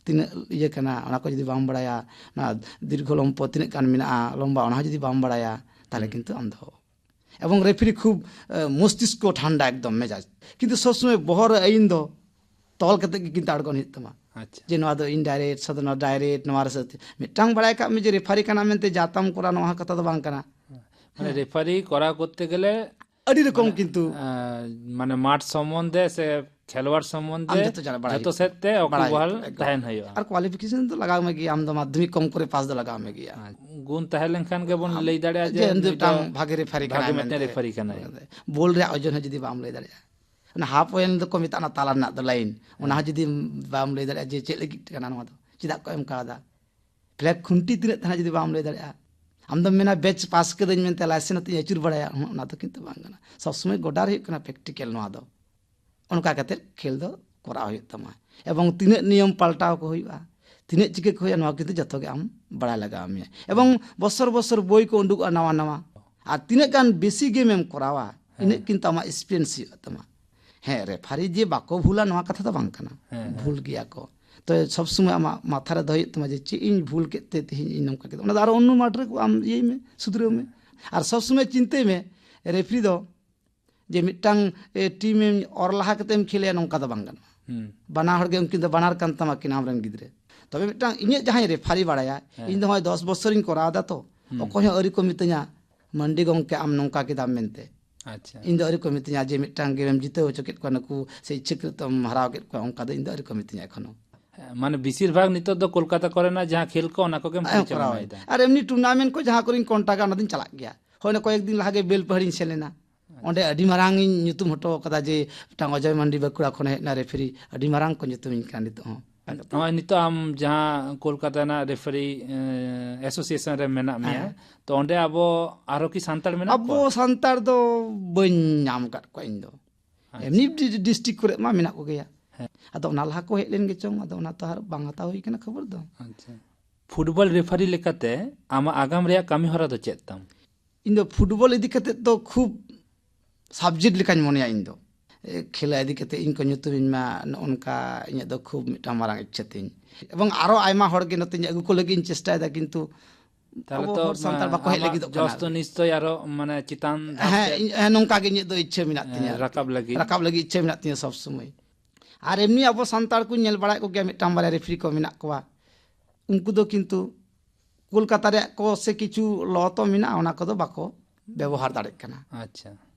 ᱛᱤᱱᱟᱹᱜ ᱤᱭᱟᱹ ᱠᱟᱱᱟ, ᱚᱱᱟ ᱠᱚ ᱡᱩᱫᱤ ᱵᱟᱢ ᱵᱟᱲᱟᱭᱟ, ᱚᱱᱟ ᱫᱤᱨᱜᱷᱚ ᱞᱚᱢᱯᱚ ᱛᱤᱱᱟᱹᱜ ᱜᱟᱱ ᱢᱮᱱᱟᱜᱼᱟ, ᱞᱚᱢᱵᱟ, ᱚᱱᱟ ᱦᱚᱸ ᱡᱩᱫᱤ ᱵᱟᱢ ᱵᱟᱲᱟᱭᱟ, ᱛᱟᱦᱞᱮ ᱦᱩᱸ᱾ ᱠᱤᱱᱛᱩ ᱟᱢ ᱫᱚ᱾ ᱮᱵᱚᱝ ᱨᱮᱯᱷᱟᱨᱤ ᱠᱷᱩᱵ, ᱮ, ᱢᱚᱥᱛᱤᱥᱠᱚ ᱴᱷᱟᱱᱰᱟ ᱮᱠᱫᱚᱢ ᱢᱮᱡᱟᱡᱽ, ᱠᱤᱱᱛᱩ ᱥᱚᱵ ᱥᱚᱢᱚᱭ ᱵᱚᱦᱚᱜ ᱨᱮ ᱟᱹᱭᱤᱱ ᱫᱚ ᱛᱚᱞ ᱠᱟᱛᱮ ᱜᱮ ᱠᱤᱱᱛᱩ ᱟᱬᱜᱚᱱ ᱦᱩᱭᱩᱜ ᱛᱟᱢᱟ᱾ ᱟᱪᱪᱷᱟ᱾ ᱡᱮ ᱱᱚᱣᱟ ᱫᱚ ᱤᱱᱰᱟᱭᱨᱮᱠᱴ ᱥᱮ ᱱᱚᱣᱟ ᱰᱟᱭᱨᱮᱠᱴ, ᱱᱚᱣᱟ ᱨᱮ ᱥᱟᱹᱛ᱾ ᱢᱤᱫᱴᱟᱝ ᱵᱟᱲᱟᱭ ᱠᱟᱜ ᱢᱮ ᱡᱮ ᱨᱮᱯᱷᱟᱨᱤ ᱠᱟᱱᱟ ᱢᱮᱱᱛᱮ ᱡᱟ ᱛᱟᱢ ᱠᱚᱨᱟᱣ, ᱱᱚᱣᱟ ᱦᱚᱸ ᱠᱟᱛᱷᱟ ᱫᱚ ᱵᱟᱝ ᱠᱟᱱᱟ᱾ ᱢᱟᱱᱮ ᱨᱮᱯᱷᱟᱨᱤ ᱠᱚᱨᱟᱣ ᱠᱚᱨᱛᱮ ᱜᱮᱞᱮ ᱟᱹᱰᱤ ᱨᱚᱠᱚᱢ ᱠᱤᱱᱛᱩ ᱟᱸ, ᱢᱟᱱᱮ ᱢᱟᱴᱷ ᱥᱚᱢᱵᱚᱱᱫᱷᱮ ᱥᱮ ᱠᱷᱮᱞᱣᱟᱲ ᱥᱚᱢᱵᱚᱱᱫᱷᱮ ᱟᱢ ᱡᱚᱛᱚ ᱡᱟᱱᱟ ᱵᱟᱲᱟᱭ ᱡᱚᱛᱚ ᱦᱩᱭᱩᱜ ᱥᱮᱫ ᱛᱮ ᱵᱟᱲᱟᱭ ᱚᱠᱩᱵᱟᱦᱟᱞ ᱦᱩᱭᱩᱜ, ᱮᱠᱫᱚᱢ᱾ ᱛᱟᱦᱮᱱ ᱦᱩᱭᱩᱜᱼᱟ᱾ ᱟᱨ ᱠᱳᱣᱟᱞᱤᱯᱷᱤᱠᱮᱥᱚᱱ ᱫᱚ ᱞᱟᱜᱟᱣ ᱢᱮ ᱜᱮᱭᱟ, ᱟᱢ ᱫᱚ ᱢᱟᱫᱽᱫᱷᱚᱢᱤᱠ ᱠᱚᱢ ᱠᱚᱨᱮ ᱯᱟᱥ ᱫᱚ ᱞᱟᱜᱟᱣ ᱢᱮ ᱜᱮᱭᱟ᱾ ᱜᱩᱱ ᱛᱟᱦᱮᱸ ᱞᱮᱱᱠᱷᱟᱱ ᱜᱮᱵᱚᱱ ᱞᱟᱹᱭ ᱫᱟᱲᱮᱭᱟᱜᱼᱟ ᱡᱮ ᱡᱮ ᱩᱱᱤ ᱱᱩᱭ ᱫᱚ ᱢᱤᱫᱴᱟᱝ ᱵᱷᱟᱜᱮ ᱨᱮᱯᱷᱟᱨᱤ ᱵᱷᱟᱜᱮ ᱠᱟᱱᱟᱭ ᱢᱤᱫᱴᱮᱱ ᱢᱮᱱᱛᱮ᱾ ᱨᱮᱯᱷᱟᱨᱤ ᱠᱟᱱᱟᱭ᱾ ᱵᱚᱞ ᱨᱮᱭᱟᱜ ᱳᱡᱚᱱ ᱦᱚᱸ ᱡᱩᱫᱤ ᱵᱟᱢ ᱞᱟᱹᱭ ᱫᱟᱲᱮᱭᱟᱜᱼᱟ, ᱚᱱᱟ ᱦᱟᱯ ᱳᱭᱮᱞ ᱫᱚᱠᱚ ᱢᱮᱛᱟᱜᱼᱟ ᱚᱱᱟ ᱛᱟᱞᱟ ᱨᱮᱱᱟᱜ ᱫᱚ ᱞᱟᱭᱤᱱ, ᱚᱱᱟ ᱦᱚᱸ ᱡᱩᱫᱤ ᱵᱟᱢ ᱞᱟᱹᱭ ᱫᱟᱲᱮᱭᱟᱜᱼᱟ ᱡᱮ ᱪᱮᱫ ᱞᱟᱹᱜᱤᱫ ᱠᱟᱱᱟ ᱱᱚᱣᱟ ᱫᱚ, ᱪᱮᱫᱟᱜ ᱠᱚ ᱮᱢ ᱠᱟᱣᱫᱟ, ᱯᱷᱞᱮᱜ ᱠᱷᱩᱱᱴᱤ ᱛᱤᱱᱟᱹᱜ ᱛᱟᱦᱮᱱᱟ ᱡᱩᱫᱤ ᱵᱟᱢ ᱞᱟᱹᱭ ᱫᱟᱲᱮᱭᱟᱜᱼᱟ, ᱟᱢ ᱫᱚᱢ ᱢᱮᱱᱟ ᱵᱮᱪ ᱯᱟᱥ ᱠᱟᱹᱫᱟᱹᱧ ᱢᱮᱱᱛᱮ ᱞᱟᱭᱥᱮᱱᱥ ᱟᱛᱮᱧ ᱟᱹᱪᱩᱨ ᱵᱟᱲᱟᱭᱟ, ᱦᱚᱸ, ᱚᱱᱟ ᱫᱚ ᱠᱤᱱᱛᱩ ᱵᱟᱝ ᱠᱟᱱᱟ᱾ ᱥᱚᱵᱽ ᱥᱚᱢᱚᱭ ᱜᱚᱰᱟ ᱨᱮ ᱦᱩᱭᱩᱜ ᱠᱟᱱᱟ ᱯᱨᱮᱠᱴᱤᱠᱮᱞ ᱱᱚᱣᱟ ᱫᱚ᱾ ᱚᱱᱠᱟ ᱠᱟᱛᱮ ᱠᱷᱮᱞ ᱫᱚ ᱠᱚᱨᱟᱣ ᱦᱩᱭᱩᱜ ᱛᱟᱢᱟ᱾ ᱮᱵᱚᱝ ᱛᱤᱱᱟᱹᱜ ᱱᱤᱭᱚᱢ ᱯᱟᱞᱴᱟᱣ ᱠᱚ ᱦᱩᱭᱩᱜᱼᱟ, ᱛᱤᱱᱟᱹᱜ ᱪᱤᱠᱟᱹ ᱠᱚ ᱦᱩᱭᱩᱜᱼᱟ, ᱱᱚᱣᱟ ᱠᱤᱱᱛᱩ ᱡᱚᱛᱚ ᱜᱮ ᱟᱢ ᱵᱟᱲᱟᱭ ᱞᱟᱜᱟᱣ ᱢᱮᱭᱟ᱾ ᱮᱵᱚᱝ ᱵᱚᱥᱚᱨ ᱵᱚᱥᱚᱨ ᱵᱳᱭ ᱠᱚ ᱩᱰᱩᱠᱚᱜᱼᱟ ᱱᱟᱣᱟ ᱱᱟᱣᱟ, ᱟᱨ ᱛᱤᱱᱟᱹᱜ ᱜᱟᱱ ᱵᱮᱥᱤ ᱜᱮᱢ ᱮᱢ ᱠᱚᱨᱟᱣᱟ, ᱤᱱᱟᱹᱜ ᱠᱤᱱᱛᱩ ᱟᱢᱟᱜ ᱮᱠᱥᱯᱤᱨᱤᱭᱮᱱᱥ ᱦᱩᱭᱩᱜ ᱛᱟᱢᱟ᱾ ᱦᱮᱸ, ᱨᱮᱯᱷᱟᱨᱤ ᱡᱮ ᱵᱟᱠᱚ ᱵᱷᱩᱞᱟ ᱱᱚᱣᱟ ᱠᱟᱛᱷᱟ ᱫᱚ ᱵᱟᱝ ᱠᱟᱱᱟ, ᱵᱷᱩᱞ ᱜᱮᱭᱟ ᱠᱚ᱾ ᱛᱚ ᱥᱚᱵᱽ ᱥᱚᱢᱚᱭ ᱟᱢᱟᱜ ᱢᱟᱛᱷᱟ ᱨᱮ ᱫᱚᱦᱚᱭ ᱦᱩᱭᱩᱜ ᱛᱟᱢᱟ ᱡᱮ ᱪᱮᱫ ᱤᱧ ᱵᱷᱩᱞ ᱠᱮᱫ ᱛᱮ ᱛᱮᱦᱮᱧ ᱤᱧ ᱱᱚᱝᱠᱟ ᱠᱮᱫᱟ, ᱚᱱᱟ ᱫᱚ ᱟᱨᱚ ᱚᱱᱱᱚ ᱢᱟᱴᱷ ᱨᱮ ᱟᱢ ᱤᱭᱟᱹᱭ ᱢᱮ, ᱥᱩᱫᱷᱨᱟᱹᱣ ᱢᱮ᱾ ᱟᱨ ᱥᱚᱵᱽ ᱥᱚᱢᱚᱭ ᱪᱤᱱᱛᱟᱹᱭ ᱢᱮ, ᱨᱮᱯᱷᱟᱨᱤ ᱫᱚ ᱡᱮ ᱢᱤᱫᱴᱟᱝ ᱴᱤᱢ ᱚᱨ ᱞᱟᱦᱟ ᱠᱟᱛᱮᱢ ᱠᱷᱮᱞᱮᱭᱟ, ᱱᱚᱝᱠᱟ ᱫᱚ ᱵᱟᱝ ᱜᱟᱱᱚᱜᱼᱟ᱾ ᱵᱟᱱᱟ ᱦᱚᱲ ᱜᱮ, ᱩᱱᱠᱤᱱ ᱫᱚ ᱵᱟᱱᱟᱨ ᱠᱟᱱ ᱛᱟᱢᱟ ᱠᱤᱱ ᱟᱢᱨᱮᱱ ᱜᱤᱫᱽᱨᱟᱹ᱾ ᱛᱚᱵᱮ ᱢᱤᱫᱴᱟᱝ ᱤᱧᱟᱹᱜ ᱡᱟᱦᱟᱸᱭ ᱨᱮᱯᱷᱟᱨᱤ ᱵᱟᱲᱟᱭᱟ, ᱤᱧ ᱫᱚ ᱱᱚᱜᱼᱚᱭ ᱫᱚᱥ ᱵᱚᱪᱷᱚᱨᱤᱧ ᱠᱚᱨᱟᱣ ᱮᱫᱟ, ᱛᱚ ᱚᱠᱚᱭ ᱦᱚᱸ ᱟᱹᱣᱨᱤ ᱠᱚ ᱢᱤᱛᱟᱹᱧᱟ ᱢᱟᱱᱰᱤ ᱜᱚᱢᱠᱮ ᱟᱢ ᱱᱚᱝᱠᱟ ᱠᱮᱫᱟᱢ ᱢᱮᱱᱛᱮ᱾ ᱟᱪᱪᱷᱟ᱾ ᱤᱧ ᱫᱚ ᱟᱹᱣᱨᱤ ᱠᱚ ᱢᱤᱛᱟᱹᱧᱟ ᱡᱮ ᱢᱤᱫᱴᱟᱝ ᱜᱮᱢᱮᱢ ᱡᱤᱛᱟᱹᱣ ᱦᱚᱪᱚ ᱠᱮᱫ ᱠᱚᱣᱟ ᱱᱩᱠᱩ ᱥᱮ ᱤᱪᱪᱷᱟᱹᱠᱨᱤᱛᱚᱢ ᱦᱟᱨᱟᱣ ᱠᱮᱫ ᱠᱚᱣᱟ, ᱚᱱᱠᱟ ᱫᱚ ᱤᱧ ᱫᱚ ᱟᱹᱣᱨᱤ ᱠᱚ ᱢᱤᱛᱟᱹᱧᱟ ᱮᱠᱷᱚᱱᱳ᱾ ᱢᱟᱱᱮ ᱵᱮᱥᱤᱨ ᱵᱷᱟᱜᱽ ᱱᱤᱛᱚᱜ ᱫᱚ ᱠᱳᱞᱠᱟᱛᱟ ᱠᱚᱨᱮᱱᱟᱜ ᱡᱟᱦᱟᱸ ᱠᱷᱮᱞ ᱠᱚ, ᱚᱱᱟ ᱠᱚᱜᱮᱢ ᱦᱮᱸ, ᱠᱚᱨᱟᱣ᱾ ᱯᱚᱨᱤᱪᱟᱞᱚᱱᱟᱭᱮᱫᱟ᱾ ᱟᱨ ᱮᱢᱱᱤ ᱴᱩᱨᱱᱟᱢᱮᱱᱴ ᱠᱚ ᱡᱟᱦᱟᱸ ᱠᱚᱨᱮᱧ ᱠᱚᱱᱴᱟᱠᱟ, ᱚᱱᱟ ᱫᱚᱧ ᱪᱟᱞᱟᱜ ᱜᱮᱭᱟ᱾ ᱦᱳᱭ, ᱚᱱᱟ ᱠᱚᱭᱮᱠ ᱫᱤᱱ ᱞᱟᱦᱟ ᱜᱮ ᱵᱮᱞᱯᱟᱦᱟᱲᱤᱧ ᱥᱮᱱ ᱞᱮᱱᱟ᱾ ᱚᱸᱰᱮ ᱟᱹᱰᱤ ᱢᱟᱨᱟᱝ ᱤᱧ ᱧᱩᱛᱩᱢ ᱦᱚᱴᱚ ᱠᱟᱫᱟ ᱡᱮ ᱢᱤᱫᱴᱟᱝ ᱚᱡᱚᱭ ᱢᱟᱱᱰᱤ ᱵᱟᱸᱠᱩᱲᱟ ᱠᱷᱚᱱ ᱦᱮᱡ ᱮᱱᱟ ᱨᱮᱯᱷᱟᱨᱤ, ᱟᱹᱰᱤ ᱢᱟᱨᱟᱝ ᱠᱚ ᱧᱩᱛᱩᱢᱤᱧ ᱠᱟᱱᱟ ᱱᱤᱛᱚᱜ ᱦᱚᱸ᱾ ᱱᱚᱜᱼᱚᱭ ᱱᱤᱛᱚᱜ ᱟᱢ ᱡᱟᱦᱟᱸ ᱠᱳᱞᱠᱟᱛᱟ ᱨᱮᱱᱟᱜ ᱨᱮᱯᱷᱟᱨᱤ ᱮᱥᱳᱥᱤᱭᱮᱥᱚᱱ ᱨᱮ ᱢᱮᱱᱟᱜ ᱢᱮᱭᱟ, ᱛᱚ ᱚᱸᱰᱮ ᱟᱵᱚ ᱟᱨᱚ ᱠᱤ ᱥᱟᱱᱛᱟᱲ ᱢᱮᱱᱟᱜ ᱟᱵᱚ ᱠᱚᱣᱟ? ᱥᱟᱱᱛᱟᱲ ᱫᱚ ᱵᱟᱹᱧ ᱧᱟᱢ ᱟᱠᱟᱫ ᱠᱚᱣᱟ ᱤᱧ ᱫᱚ᱾ ᱮᱢᱱᱤ ᱰᱤ-, ᱰᱤᱥᱴᱨᱤᱠᱴ ᱠᱚᱨᱮ ᱢᱟ ᱢᱮᱱᱟᱜ ᱠᱚᱜᱮᱭᱟ᱾ ᱟᱫᱚ ᱚᱱᱟ ᱞᱟᱦᱟ ᱠᱚ ᱦᱮᱡ ᱞᱮᱱ ᱜᱮᱪᱚᱝ, ᱟᱫᱚ ᱚᱱᱟ ᱛᱚ ᱟᱨ ᱵᱟᱝ ᱦᱟᱛᱟᱣ ᱦᱩᱭ ᱠᱟᱱᱟ ᱠᱷᱚᱵᱚᱨ ᱫᱚ᱾ ᱟᱪᱪᱷᱟ᱾ ᱯᱷᱩᱴᱵᱚᱞ ᱨᱮᱯᱷᱟᱨᱤ ᱞᱮᱠᱟᱛᱮ ᱟᱢᱟᱜ ᱟᱜᱟᱢ ᱨᱮᱭᱟᱜ ᱠᱟᱹᱢᱤ ᱦᱚᱨᱟ ᱫᱚ ᱪᱮᱫ ᱛᱟᱢ? ᱤᱧ ᱫᱚ ᱯᱷᱩᱴᱵᱚᱞ ᱤᱫᱤ ᱠᱟᱛᱮ ᱫᱚ ᱠᱷᱩᱵ ᱥᱟᱵᱡᱮᱠᱴ ᱞᱮᱠᱟᱧ ᱢᱚᱱᱮᱭᱟ ᱤᱧ ᱫᱚ᱾ ᱮ, ᱠᱷᱮᱞᱟ ᱤᱫᱤ ᱠᱟᱛᱮ ᱤᱧ ᱠᱚ ᱧᱩᱛᱩᱢᱤᱧ ᱢᱟ, ᱱᱚᱜᱼᱚ ᱱᱚᱝᱠᱟ ᱤᱧᱟᱹᱜ ᱫᱚ ᱠᱷᱩᱵ ᱢᱤᱫᱴᱟᱝ ᱢᱟᱨᱟᱝ ᱤᱪᱪᱷᱟᱹ ᱛᱤᱧ᱾ ᱮᱵᱚᱝ ᱟᱨᱚ ᱟᱭᱢᱟ ᱦᱚᱲ ᱜᱮ ᱱᱚᱛᱮᱧ ᱟᱹᱜᱩ ᱠᱚ ᱞᱟᱹᱜᱤᱫ ᱤᱧ ᱪᱮᱥᱴᱟᱭᱮᱫᱟ, ᱠᱤᱱᱛᱩ ᱛᱟᱦᱞᱮ ᱟᱵᱚ ᱛᱚ, ᱦᱚᱲ ᱥᱟᱱᱛᱟᱲ ᱵᱟᱠᱚ ᱦᱮᱡ ᱟᱢᱟᱜ ᱞᱟᱹᱜᱤᱫᱚᱜ ᱡᱚᱥ ᱠᱟᱱᱟ᱾ ᱛᱚ ᱱᱤᱥᱪᱚᱭ ᱟᱨᱚ, ᱢᱟᱱᱮ, ᱪᱮᱛᱟᱱ ᱫᱷᱟᱯ ᱦᱮᱸ, ᱥᱮᱫ, ᱤᱧ, ᱦᱮᱸ, ᱱᱚᱝᱠᱟ ᱜᱮ ᱤᱧᱟᱹᱜ ᱫᱚ ᱤᱪᱪᱷᱟᱹ ᱢᱮᱱᱟᱜ ᱛᱤᱧᱟᱹ ᱦᱮᱸ, ᱟᱨᱠᱤ᱾ ᱨᱟᱠᱟᱵ ᱞᱟᱹᱜᱤᱫ᱾ ᱨᱟᱠᱟᱵ ᱞᱟᱹᱜᱤᱫ ᱤᱪᱪᱷᱟᱹ ᱢᱮᱱᱟᱜ ᱛᱤᱧᱟᱹ ᱥᱚᱵᱽ ᱥᱚᱢᱚᱭ᱾ ᱟᱨ ᱮᱢᱱᱤ ᱟᱵᱚ ᱥᱟᱱᱛᱟᱲ ᱠᱚᱧ ᱧᱮᱞ ᱵᱟᱲᱟᱭᱮᱫ ᱠᱚᱜᱮᱭᱟ, ᱢᱤᱫᱴᱟᱝ ᱵᱟᱨᱭᱟ ᱨᱮᱯᱷᱟᱨᱤ ᱠᱚ ᱢᱮᱱᱟᱜ ᱠᱚᱣᱟ, ᱩᱱᱠᱩ ᱫᱚ ᱠᱤᱱᱛᱩ ᱠᱳᱞᱠᱟᱛᱟ ᱨᱮᱭᱟᱜ ᱠᱚ ᱥᱮ ᱠᱤᱪᱷᱩ ᱞᱚ ᱛᱚ ᱢᱮᱱᱟᱜᱼᱟ, ᱚᱱᱟ ᱠᱚᱫᱚ ᱵᱟᱠᱚ ᱵᱮᱵᱚᱦᱟᱨ ᱫᱟᱲᱮᱭᱟᱜ ᱠᱟᱱᱟ᱾ ᱟᱪᱪᱷᱟ᱾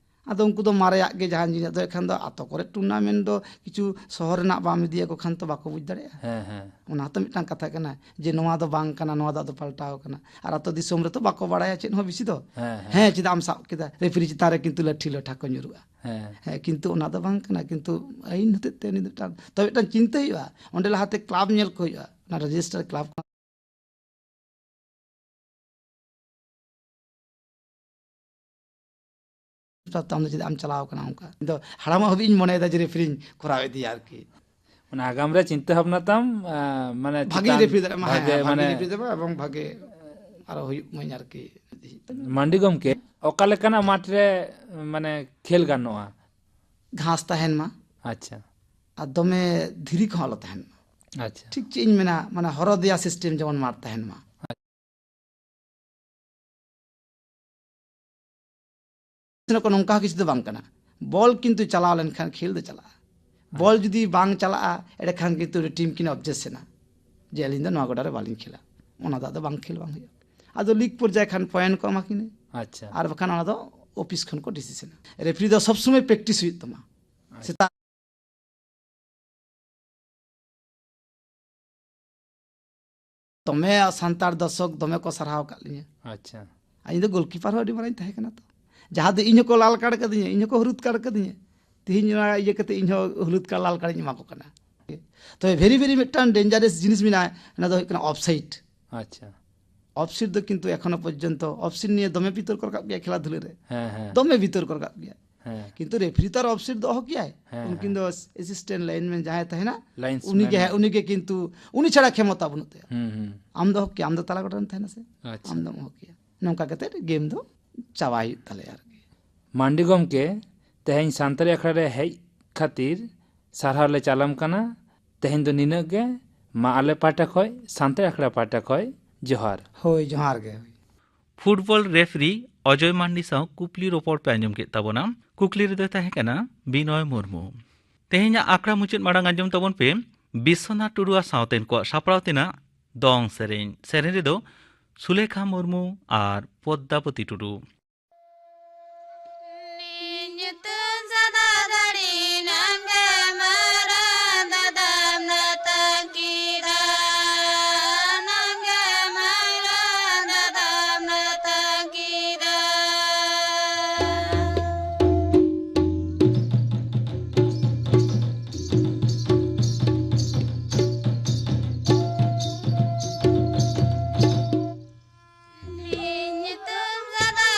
ᱟᱫᱚ ᱩᱱᱠᱩ ᱫᱚ ᱢᱟᱨᱮᱭᱟᱜ ᱜᱮ ᱡᱟᱦᱟᱸ ᱡᱤᱱᱤᱥ ᱫᱚ, ᱮᱠᱷᱟᱱ ᱫᱚ ᱟᱛᱳ ᱠᱚᱨᱮ ᱴᱩᱨᱱᱟᱢᱮᱱᱴ ᱫᱚ ᱠᱤᱪᱷᱩ ᱥᱚᱦᱚᱨ ᱨᱮᱱᱟᱜ ᱵᱟᱢ ᱤᱫᱤᱭᱟᱠᱚ ᱠᱷᱟᱱ ᱛᱚ ᱵᱟᱠᱚ ᱵᱩᱡᱽ ᱫᱟᱲᱮᱭᱟᱜᱼᱟ᱾ ᱦᱮᱸ, ᱦᱮᱸ᱾ ᱚᱱᱟ ᱦᱚᱸᱛᱚ ᱢᱤᱫᱴᱟᱝ ᱠᱟᱛᱷᱟ ᱠᱟᱱᱟ ᱡᱮ ᱱᱚᱣᱟ ᱫᱚ ᱵᱟᱝ ᱠᱟᱱᱟ, ᱱᱚᱣᱟ ᱫᱚ ᱟᱫᱚ ᱯᱟᱞᱴᱟᱣ ᱠᱟᱱᱟ᱾ ᱟᱨ ᱟᱛᱳ ᱫᱤᱥᱚᱢ ᱨᱮᱛᱚ ᱵᱟᱠᱚ ᱵᱟᱲᱟᱭᱟ ᱪᱮᱫ ᱦᱚᱸ ᱵᱮᱥᱤ ᱫᱚ᱾ ᱦᱮᱸ, ᱦᱮᱸ᱾ ᱦᱮᱸ, ᱪᱮᱫᱟᱜ ᱮᱢ ᱥᱟᱵ ᱠᱮᱫᱟ? ᱨᱮᱯᱷᱟᱨᱤ ᱪᱮᱛᱟᱱ ᱨᱮ ᱠᱤᱱᱛᱩ ᱞᱟᱹᱴᱷᱤ ᱞᱟᱹᱴᱷᱟ ᱠᱚ ᱧᱩᱨᱩᱜᱼᱟ᱾ ᱦᱮᱸ᱾ ᱦᱮᱸ, ᱠᱤᱱᱛᱩ ᱚᱱᱟ ᱫᱚ ᱵᱟᱝ ᱠᱟᱱᱟ, ᱠᱤᱱᱛᱩ ᱟᱹᱭᱤᱱ ᱦᱚᱛᱮᱡ ᱛᱮ ᱩᱱᱤ ᱫᱚ ᱢᱤᱫᱴᱟᱝ, ᱛᱚ ᱢᱤᱫᱴᱟᱝ ᱪᱤᱱᱛᱟᱹ ᱦᱩᱭᱩᱜᱼᱟ, ᱚᱸᱰᱮ ᱞᱟᱦᱟᱛᱮ ᱠᱞᱟᱵᱽ ᱧᱮᱞ ᱠᱚ ᱦᱩᱭᱩᱜᱼᱟ, ᱚᱱᱟ ᱨᱮᱡᱤᱥᱴᱟᱨ ᱠᱞᱟᱵᱽ᱾ ᱛᱟᱢ ᱫᱚ ᱪᱮᱫᱟᱜ ᱮᱢ ᱪᱟᱞᱟᱣ ᱠᱟᱱᱟ ᱚᱱᱠᱟ? ᱤᱧ ᱫᱚ ᱦᱟᱲᱟᱢᱚᱜ ᱦᱟᱹᱵᱤᱡ ᱤᱧ ᱢᱚᱱᱮᱭᱮᱫᱟ ᱡᱮ ᱨᱮᱯᱷᱟᱨᱤᱧ ᱠᱚᱨᱟᱣ ᱤᱫᱤᱭᱟ ᱟᱨᱠᱤ᱾ ᱢᱟᱱᱮ ᱟᱜᱟᱢ ᱨᱮ ᱪᱤᱱᱛᱟᱹ ᱵᱷᱟᱵᱽᱱᱟ ᱛᱟᱢ, ᱟᱸ, ᱢᱟᱱᱮ ᱵᱷᱟᱜᱤ ᱪᱮᱛᱟᱱ ᱨᱮᱯᱷᱟᱨᱤ ᱫᱟᱲᱮᱭᱟᱜ ᱢᱟ, ᱦᱮᱸ, ᱵᱷᱟᱜᱮ, ᱦᱮᱸ, ᱵᱷᱟᱜᱤ ᱢᱟᱱᱮ ᱨᱮᱯᱷᱟᱨᱤ ᱫᱟᱲᱮᱭᱟᱜ ᱢᱟ ᱮᱵᱚᱝ ᱵᱷᱟᱜᱮ ᱟᱨᱚ ᱦᱩᱭᱩᱜ ᱢᱟᱹᱧ ᱟᱨᱠᱤ᱾ ᱢᱟᱱᱰᱤ ᱜᱚᱢᱠᱮ, ᱚᱠᱟ ᱞᱮᱠᱟᱱᱟᱜ ᱢᱟᱴᱷ ᱨᱮ, ᱢᱟᱱᱮ, ᱠᱷᱮᱞ ᱜᱟᱱᱚᱜᱼᱟ? ᱜᱷᱟᱥ ᱛᱟᱦᱮᱱ ᱢᱟ᱾ ᱟᱪᱪᱷᱟ᱾ ᱟᱨ ᱫᱚᱢᱮ ᱫᱷᱤᱨᱤ ᱠᱚᱦᱚᱸ ᱟᱞᱚ ᱛᱟᱦᱮᱱ ᱢᱟ᱾ ᱟᱪᱪᱷᱟ᱾ ᱴᱷᱤᱠ ᱪᱮᱫ ᱤᱧ ᱢᱮᱱᱟ, ᱢᱟᱱᱮ ᱦᱚᱨᱚ ᱫᱮᱭᱟ ᱥᱤᱥᱴᱮᱢ ᱡᱮᱢᱚᱱ ᱢᱟᱴᱷ ᱛᱟᱦᱮᱱ ᱢᱟ᱾ ᱠᱚ ᱱᱚᱝᱠᱟ ᱦᱚᱸ ᱠᱤᱪᱷᱩ ᱫᱚ ᱵᱟᱝ ᱠᱟᱱᱟ, ᱵᱚᱞ ᱠᱤᱱᱛᱩ ᱪᱟᱞᱟᱣ ᱞᱮᱱᱠᱷᱟᱱ ᱠᱷᱮᱞ ᱫᱚ ᱪᱟᱞᱟᱜᱼᱟ᱾ ᱵᱚᱞ ᱡᱩᱫᱤ ᱵᱟᱝ ᱪᱟᱞᱟᱜᱼᱟ, ᱮᱸᱰᱮᱠᱷᱟᱱ ᱠᱤᱱᱛᱩ ᱴᱤᱢ ᱠᱤᱱ ᱚᱵᱡᱮᱠᱥᱚᱱᱟ ᱡᱮ ᱟᱹᱞᱤᱧ ᱫᱚ ᱱᱚᱣᱟ ᱜᱚᱰᱟ ᱨᱮ ᱵᱟᱹᱞᱤᱧ ᱠᱷᱮᱞᱟ, ᱚᱱᱟ ᱫᱚ ᱟᱫᱚ ᱵᱟᱝ ᱠᱷᱮᱞ ᱵᱟᱝ ᱦᱩᱭᱩᱜᱼᱟ᱾ ᱟᱫᱚ ᱞᱤᱜᱽ ᱯᱚᱨᱡᱟᱭ ᱠᱷᱟᱱ ᱯᱚᱭᱮᱱᱴ ᱠᱚ ᱮᱢᱟ ᱠᱤᱱᱟ, ᱟᱪᱪᱷᱟ᱾ ᱟᱨ ᱵᱟᱠᱷᱟᱱ ᱚᱱᱟ ᱫᱚ ᱚᱯᱷᱤᱥ ᱠᱷᱚᱱ ᱠᱚ ᱰᱤᱥᱤᱥᱚᱱᱟ᱾ ᱨᱮᱯᱷᱟᱨᱤ ᱫᱚ ᱥᱚᱵ ᱥᱚᱢᱚᱭ ᱯᱨᱮᱠᱴᱤᱥ ᱦᱩᱭᱩᱜ ᱛᱟᱢᱟ᱾ ᱟᱪᱪᱷᱟ᱾ ᱥᱮᱛᱟᱜ ᱫᱚᱢᱮ ᱥᱟᱱᱛᱟᱲ ᱫᱚᱨᱥᱚᱠ ᱫᱚᱢᱮ ᱠᱚ ᱥᱟᱨᱦᱟᱣ ᱟᱠᱟᱫ ᱞᱤᱧᱟ᱾ ᱟᱪᱪᱷᱟ᱾ ᱟᱨ ᱤᱧ ᱫᱚ ᱜᱳᱞᱠᱤᱯᱟᱨ ᱦᱚᱸ ᱟᱹᱰᱤ ᱢᱟᱨᱟᱝ ᱤᱧ ᱛᱟᱦᱮᱸ ᱠᱟᱱᱟ ᱛᱚ᱾ ᱡᱟᱦᱟᱸ ᱫᱚ ᱤᱧ ᱦᱚᱸᱠᱚ ᱞᱟᱞ ᱠᱟᱨᱰ ᱠᱟᱹᱫᱤᱧᱟ, ᱤᱧ ᱦᱚᱸᱠᱚ ᱦᱩᱞᱩᱫ ᱠᱟᱨᱰ ᱠᱟᱹᱫᱤᱧᱟ᱾ ᱛᱮᱦᱮᱧ ᱱᱚᱣᱟ ᱤᱭᱟᱹ ᱠᱟᱛᱮ ᱤᱧ ᱦᱚᱸ ᱦᱩᱞᱩᱫ ᱠᱟᱨᱰ ᱞᱟᱞ ᱠᱟᱨᱰ ᱤᱧ ᱮᱢᱟ ᱠᱚ ᱠᱟᱱᱟ᱾ ᱛᱚᱵᱮ ᱵᱷᱮᱨᱤ ᱵᱷᱮᱨᱤ ᱢᱤᱫᱴᱟᱝ ᱰᱮᱧᱡᱟᱨᱟᱥ ᱡᱤᱱᱤᱥ ᱢᱮᱱᱟᱜᱼᱟ, ᱚᱱᱟ ᱫᱚ ᱦᱩᱭᱩᱜ ᱠᱟᱱᱟ ᱚᱯᱷᱥᱟᱭᱤᱰ᱾ ᱟᱪᱪᱷᱟ᱾ ᱚᱯᱷᱥᱟᱭᱤᱰ ᱫᱚ ᱠᱤᱱᱛᱩ ᱮᱠᱷᱚᱱᱳ ᱯᱚᱨᱡᱚᱱᱛᱚ ᱚᱯᱷᱥᱟᱭᱤᱰ ᱱᱤᱭᱮ ᱫᱚᱢᱮ ᱵᱤᱛᱚᱨᱠᱚ ᱨᱟᱠᱟᱵ ᱜᱮᱭᱟ ᱠᱷᱮᱞᱟ ᱫᱷᱩᱞᱟᱹ ᱨᱮ᱾ ᱦᱮᱸ, ᱦᱮᱸ᱾ ᱫᱚᱢᱮ ᱵᱤᱛᱚᱨᱠᱚ ᱨᱟᱠᱟᱵ ᱜᱮᱭᱟ᱾ ᱦᱮᱸ᱾ ᱠᱤᱱᱛᱩ ᱨᱮᱯᱷᱟᱨᱤ ᱛᱚ ᱟᱨ ᱚᱯᱷᱥᱟᱭᱤᱰ ᱫᱚ ᱚᱦᱚ ᱠᱮᱭᱟᱭ᱾ ᱦᱮᱸ, ᱩᱱᱠᱤᱱ ᱦᱮᱸ᱾ ᱫᱚ ᱮᱥᱤᱥᱴᱮᱱᱴ ᱞᱟᱭᱤᱱᱢᱮᱱ ᱡᱟᱦᱟᱸᱭ ᱛᱟᱦᱮᱱᱟ, ᱞᱟᱭᱤᱱᱥ ᱩᱱᱤ ᱜᱮ, ᱢᱮᱱ᱾ ᱦᱮᱸ, ᱩᱱᱤ ᱜᱮ ᱠᱤᱱᱛᱩ ᱩᱱᱤ ᱪᱷᱟᱲᱟ ᱠᱷᱮᱢᱚᱛᱟ ᱵᱟᱹᱱᱩᱜ ᱛᱟᱭᱟ᱾ ᱦᱩᱸ, ᱦᱩᱸ᱾ ᱟᱢ ᱫᱚ ᱚᱦᱚ ᱠᱮᱭᱟ, ᱟᱢ ᱫᱚ ᱛᱟᱞᱟ ᱜᱚᱰᱟ ᱨᱮᱢ ᱛᱟᱦᱮᱱᱟ ᱥᱮ? ᱟᱪᱪᱷᱟ᱾ ᱟᱢ ᱫᱚᱢ ᱚᱦᱚ ᱠᱮᱭᱟ᱾ ᱱᱚᱝᱠᱟ ᱠᱟᱛᱮ ᱜᱮᱢ ᱫᱚ ᱪᱟᱵᱟ ᱦᱩᱭᱩᱜ ᱛᱟᱞᱮᱭᱟ ᱟᱨᱠᱤ᱾ ᱢᱟᱱᱰᱤ ᱜᱚᱢᱠᱮ, ᱛᱮᱦᱮᱧ ᱥᱟᱱᱛᱟᱲᱤ ᱟᱠᱷᱲᱟ ᱨᱮ ᱦᱮᱡ ᱠᱷᱟᱹᱛᱤᱨ ᱥᱟᱨᱦᱟᱣ ᱞᱮ ᱪᱟᱞᱟᱢ ᱠᱟᱱᱟ᱾ ᱛᱮᱦᱮᱧ ᱫᱚ ᱱᱤᱱᱟᱹᱜ ᱜᱮ᱾ ᱢᱟ ᱟᱞᱮ ᱯᱟᱦᱴᱟ ᱠᱷᱚᱡ, ᱥᱟᱱᱛᱟᱲᱤ ᱟᱠᱷᱲᱟ ᱯᱟᱦᱴᱟ ᱠᱷᱚᱡ ᱡᱚᱦᱟᱨ᱾ ᱦᱳᱭ, ᱡᱚᱦᱟᱨ ᱜᱮ᱾ ᱯᱷᱩᱴᱵᱚᱞ ᱨᱮᱯᱷᱟᱨᱤ ᱚᱡᱚᱭ ᱢᱟᱱᱰᱤ ᱥᱟᱶ ᱠᱩᱠᱞᱤ ᱨᱚᱯᱚᱲ ᱯᱮ ᱟᱸᱡᱚᱢ ᱠᱮᱫ ᱛᱟᱵᱚᱱᱟ᱾ ᱠᱩᱠᱞᱤ ᱨᱮᱫᱚᱭ ᱛᱟᱦᱮᱸ ᱠᱟᱱᱟ ᱵᱤᱱᱚᱭ ᱢᱩᱨᱢᱩ᱾ ᱛᱮᱦᱮᱧᱟᱜ ᱟᱠᱷᱲᱟ ᱢᱩᱪᱟᱹᱫ ᱢᱟᱲᱟᱝ ᱟᱸᱡᱚᱢ ᱛᱟᱵᱚᱱ ᱯᱮ ᱵᱤᱥᱥᱚᱱᱟᱛᱷ ᱴᱩᱰᱩ ᱟᱨ ᱥᱟᱶᱛᱮᱱ ᱠᱚᱣᱟᱜ ᱥᱟᱯᱲᱟᱣ ᱛᱮᱱᱟᱜ ᱫᱚᱝ ᱥᱮᱨᱮᱧ᱾ ᱥᱮᱨᱮᱧ ᱨᱮᱫᱚ ᱥᱩᱞᱮᱠᱷᱟ ᱢᱩᱨᱢᱩ ᱟᱨ ᱯᱚᱫᱽᱫᱟᱵᱚᱛᱤ ᱴᱩᱰᱩ᱾ ᱱᱤᱧ ᱧᱩᱛᱩᱢ ᱥᱟᱫᱟ ᱫᱟᱲᱤ ᱱᱟᱝᱜᱮ ᱢᱟᱨᱟ ᱫᱟᱫᱟᱢ ᱱᱟᱛᱟᱝ ᱠᱤᱫᱟ, ᱱᱟᱝᱜᱮ ᱢᱟᱨᱟ ᱫᱟᱫᱟᱢ ᱱᱟᱛᱟᱝ ᱠᱤᱫᱟ᱾ ᱱᱤᱧ ᱧᱩᱛᱩᱢ ᱥᱟᱫᱟ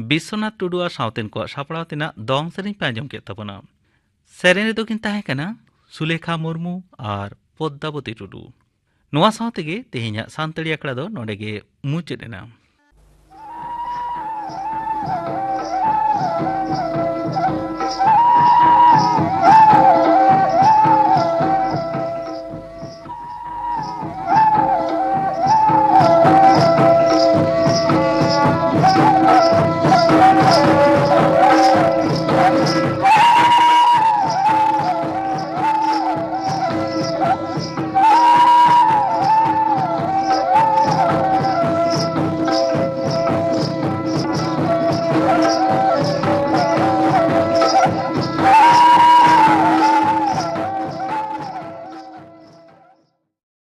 ᱵᱤᱥᱥᱚᱱᱟᱛᱷ ᱴᱩᱰᱩ ᱟᱨ ᱥᱟᱶᱛᱮᱱ ᱠᱚᱣᱟᱜ ᱥᱟᱯᱲᱟᱣ ᱛᱮᱱᱟᱜ ᱫᱚᱝ ᱥᱮᱨᱮᱧ ᱯᱮ ᱟᱸᱡᱚᱢ ᱠᱮᱫ ᱛᱟᱵᱚᱱᱟ᱾ ᱥᱮᱨᱮᱧ ᱨᱮᱫᱚ ᱠᱤᱱ ᱛᱟᱦᱮᱸ ᱠᱟᱱᱟ ᱥᱩᱞᱮᱠᱷᱟ ᱢᱩᱨᱢᱩ ᱟᱨ ᱯᱚᱫᱽᱫᱟᱵᱚᱛᱤ ᱴᱩᱰᱩ᱾ ᱱᱚᱣᱟ ᱥᱟᱶ ᱛᱮᱜᱮ ᱛᱮᱦᱮᱧᱟᱜ ᱥᱟᱱᱛᱟᱲᱤ ᱟᱠᱷᱲᱟ ᱫᱚ ᱱᱚᱰᱮ ᱜᱮ ᱢᱩᱪᱟᱹᱫ ᱮᱱᱟ᱾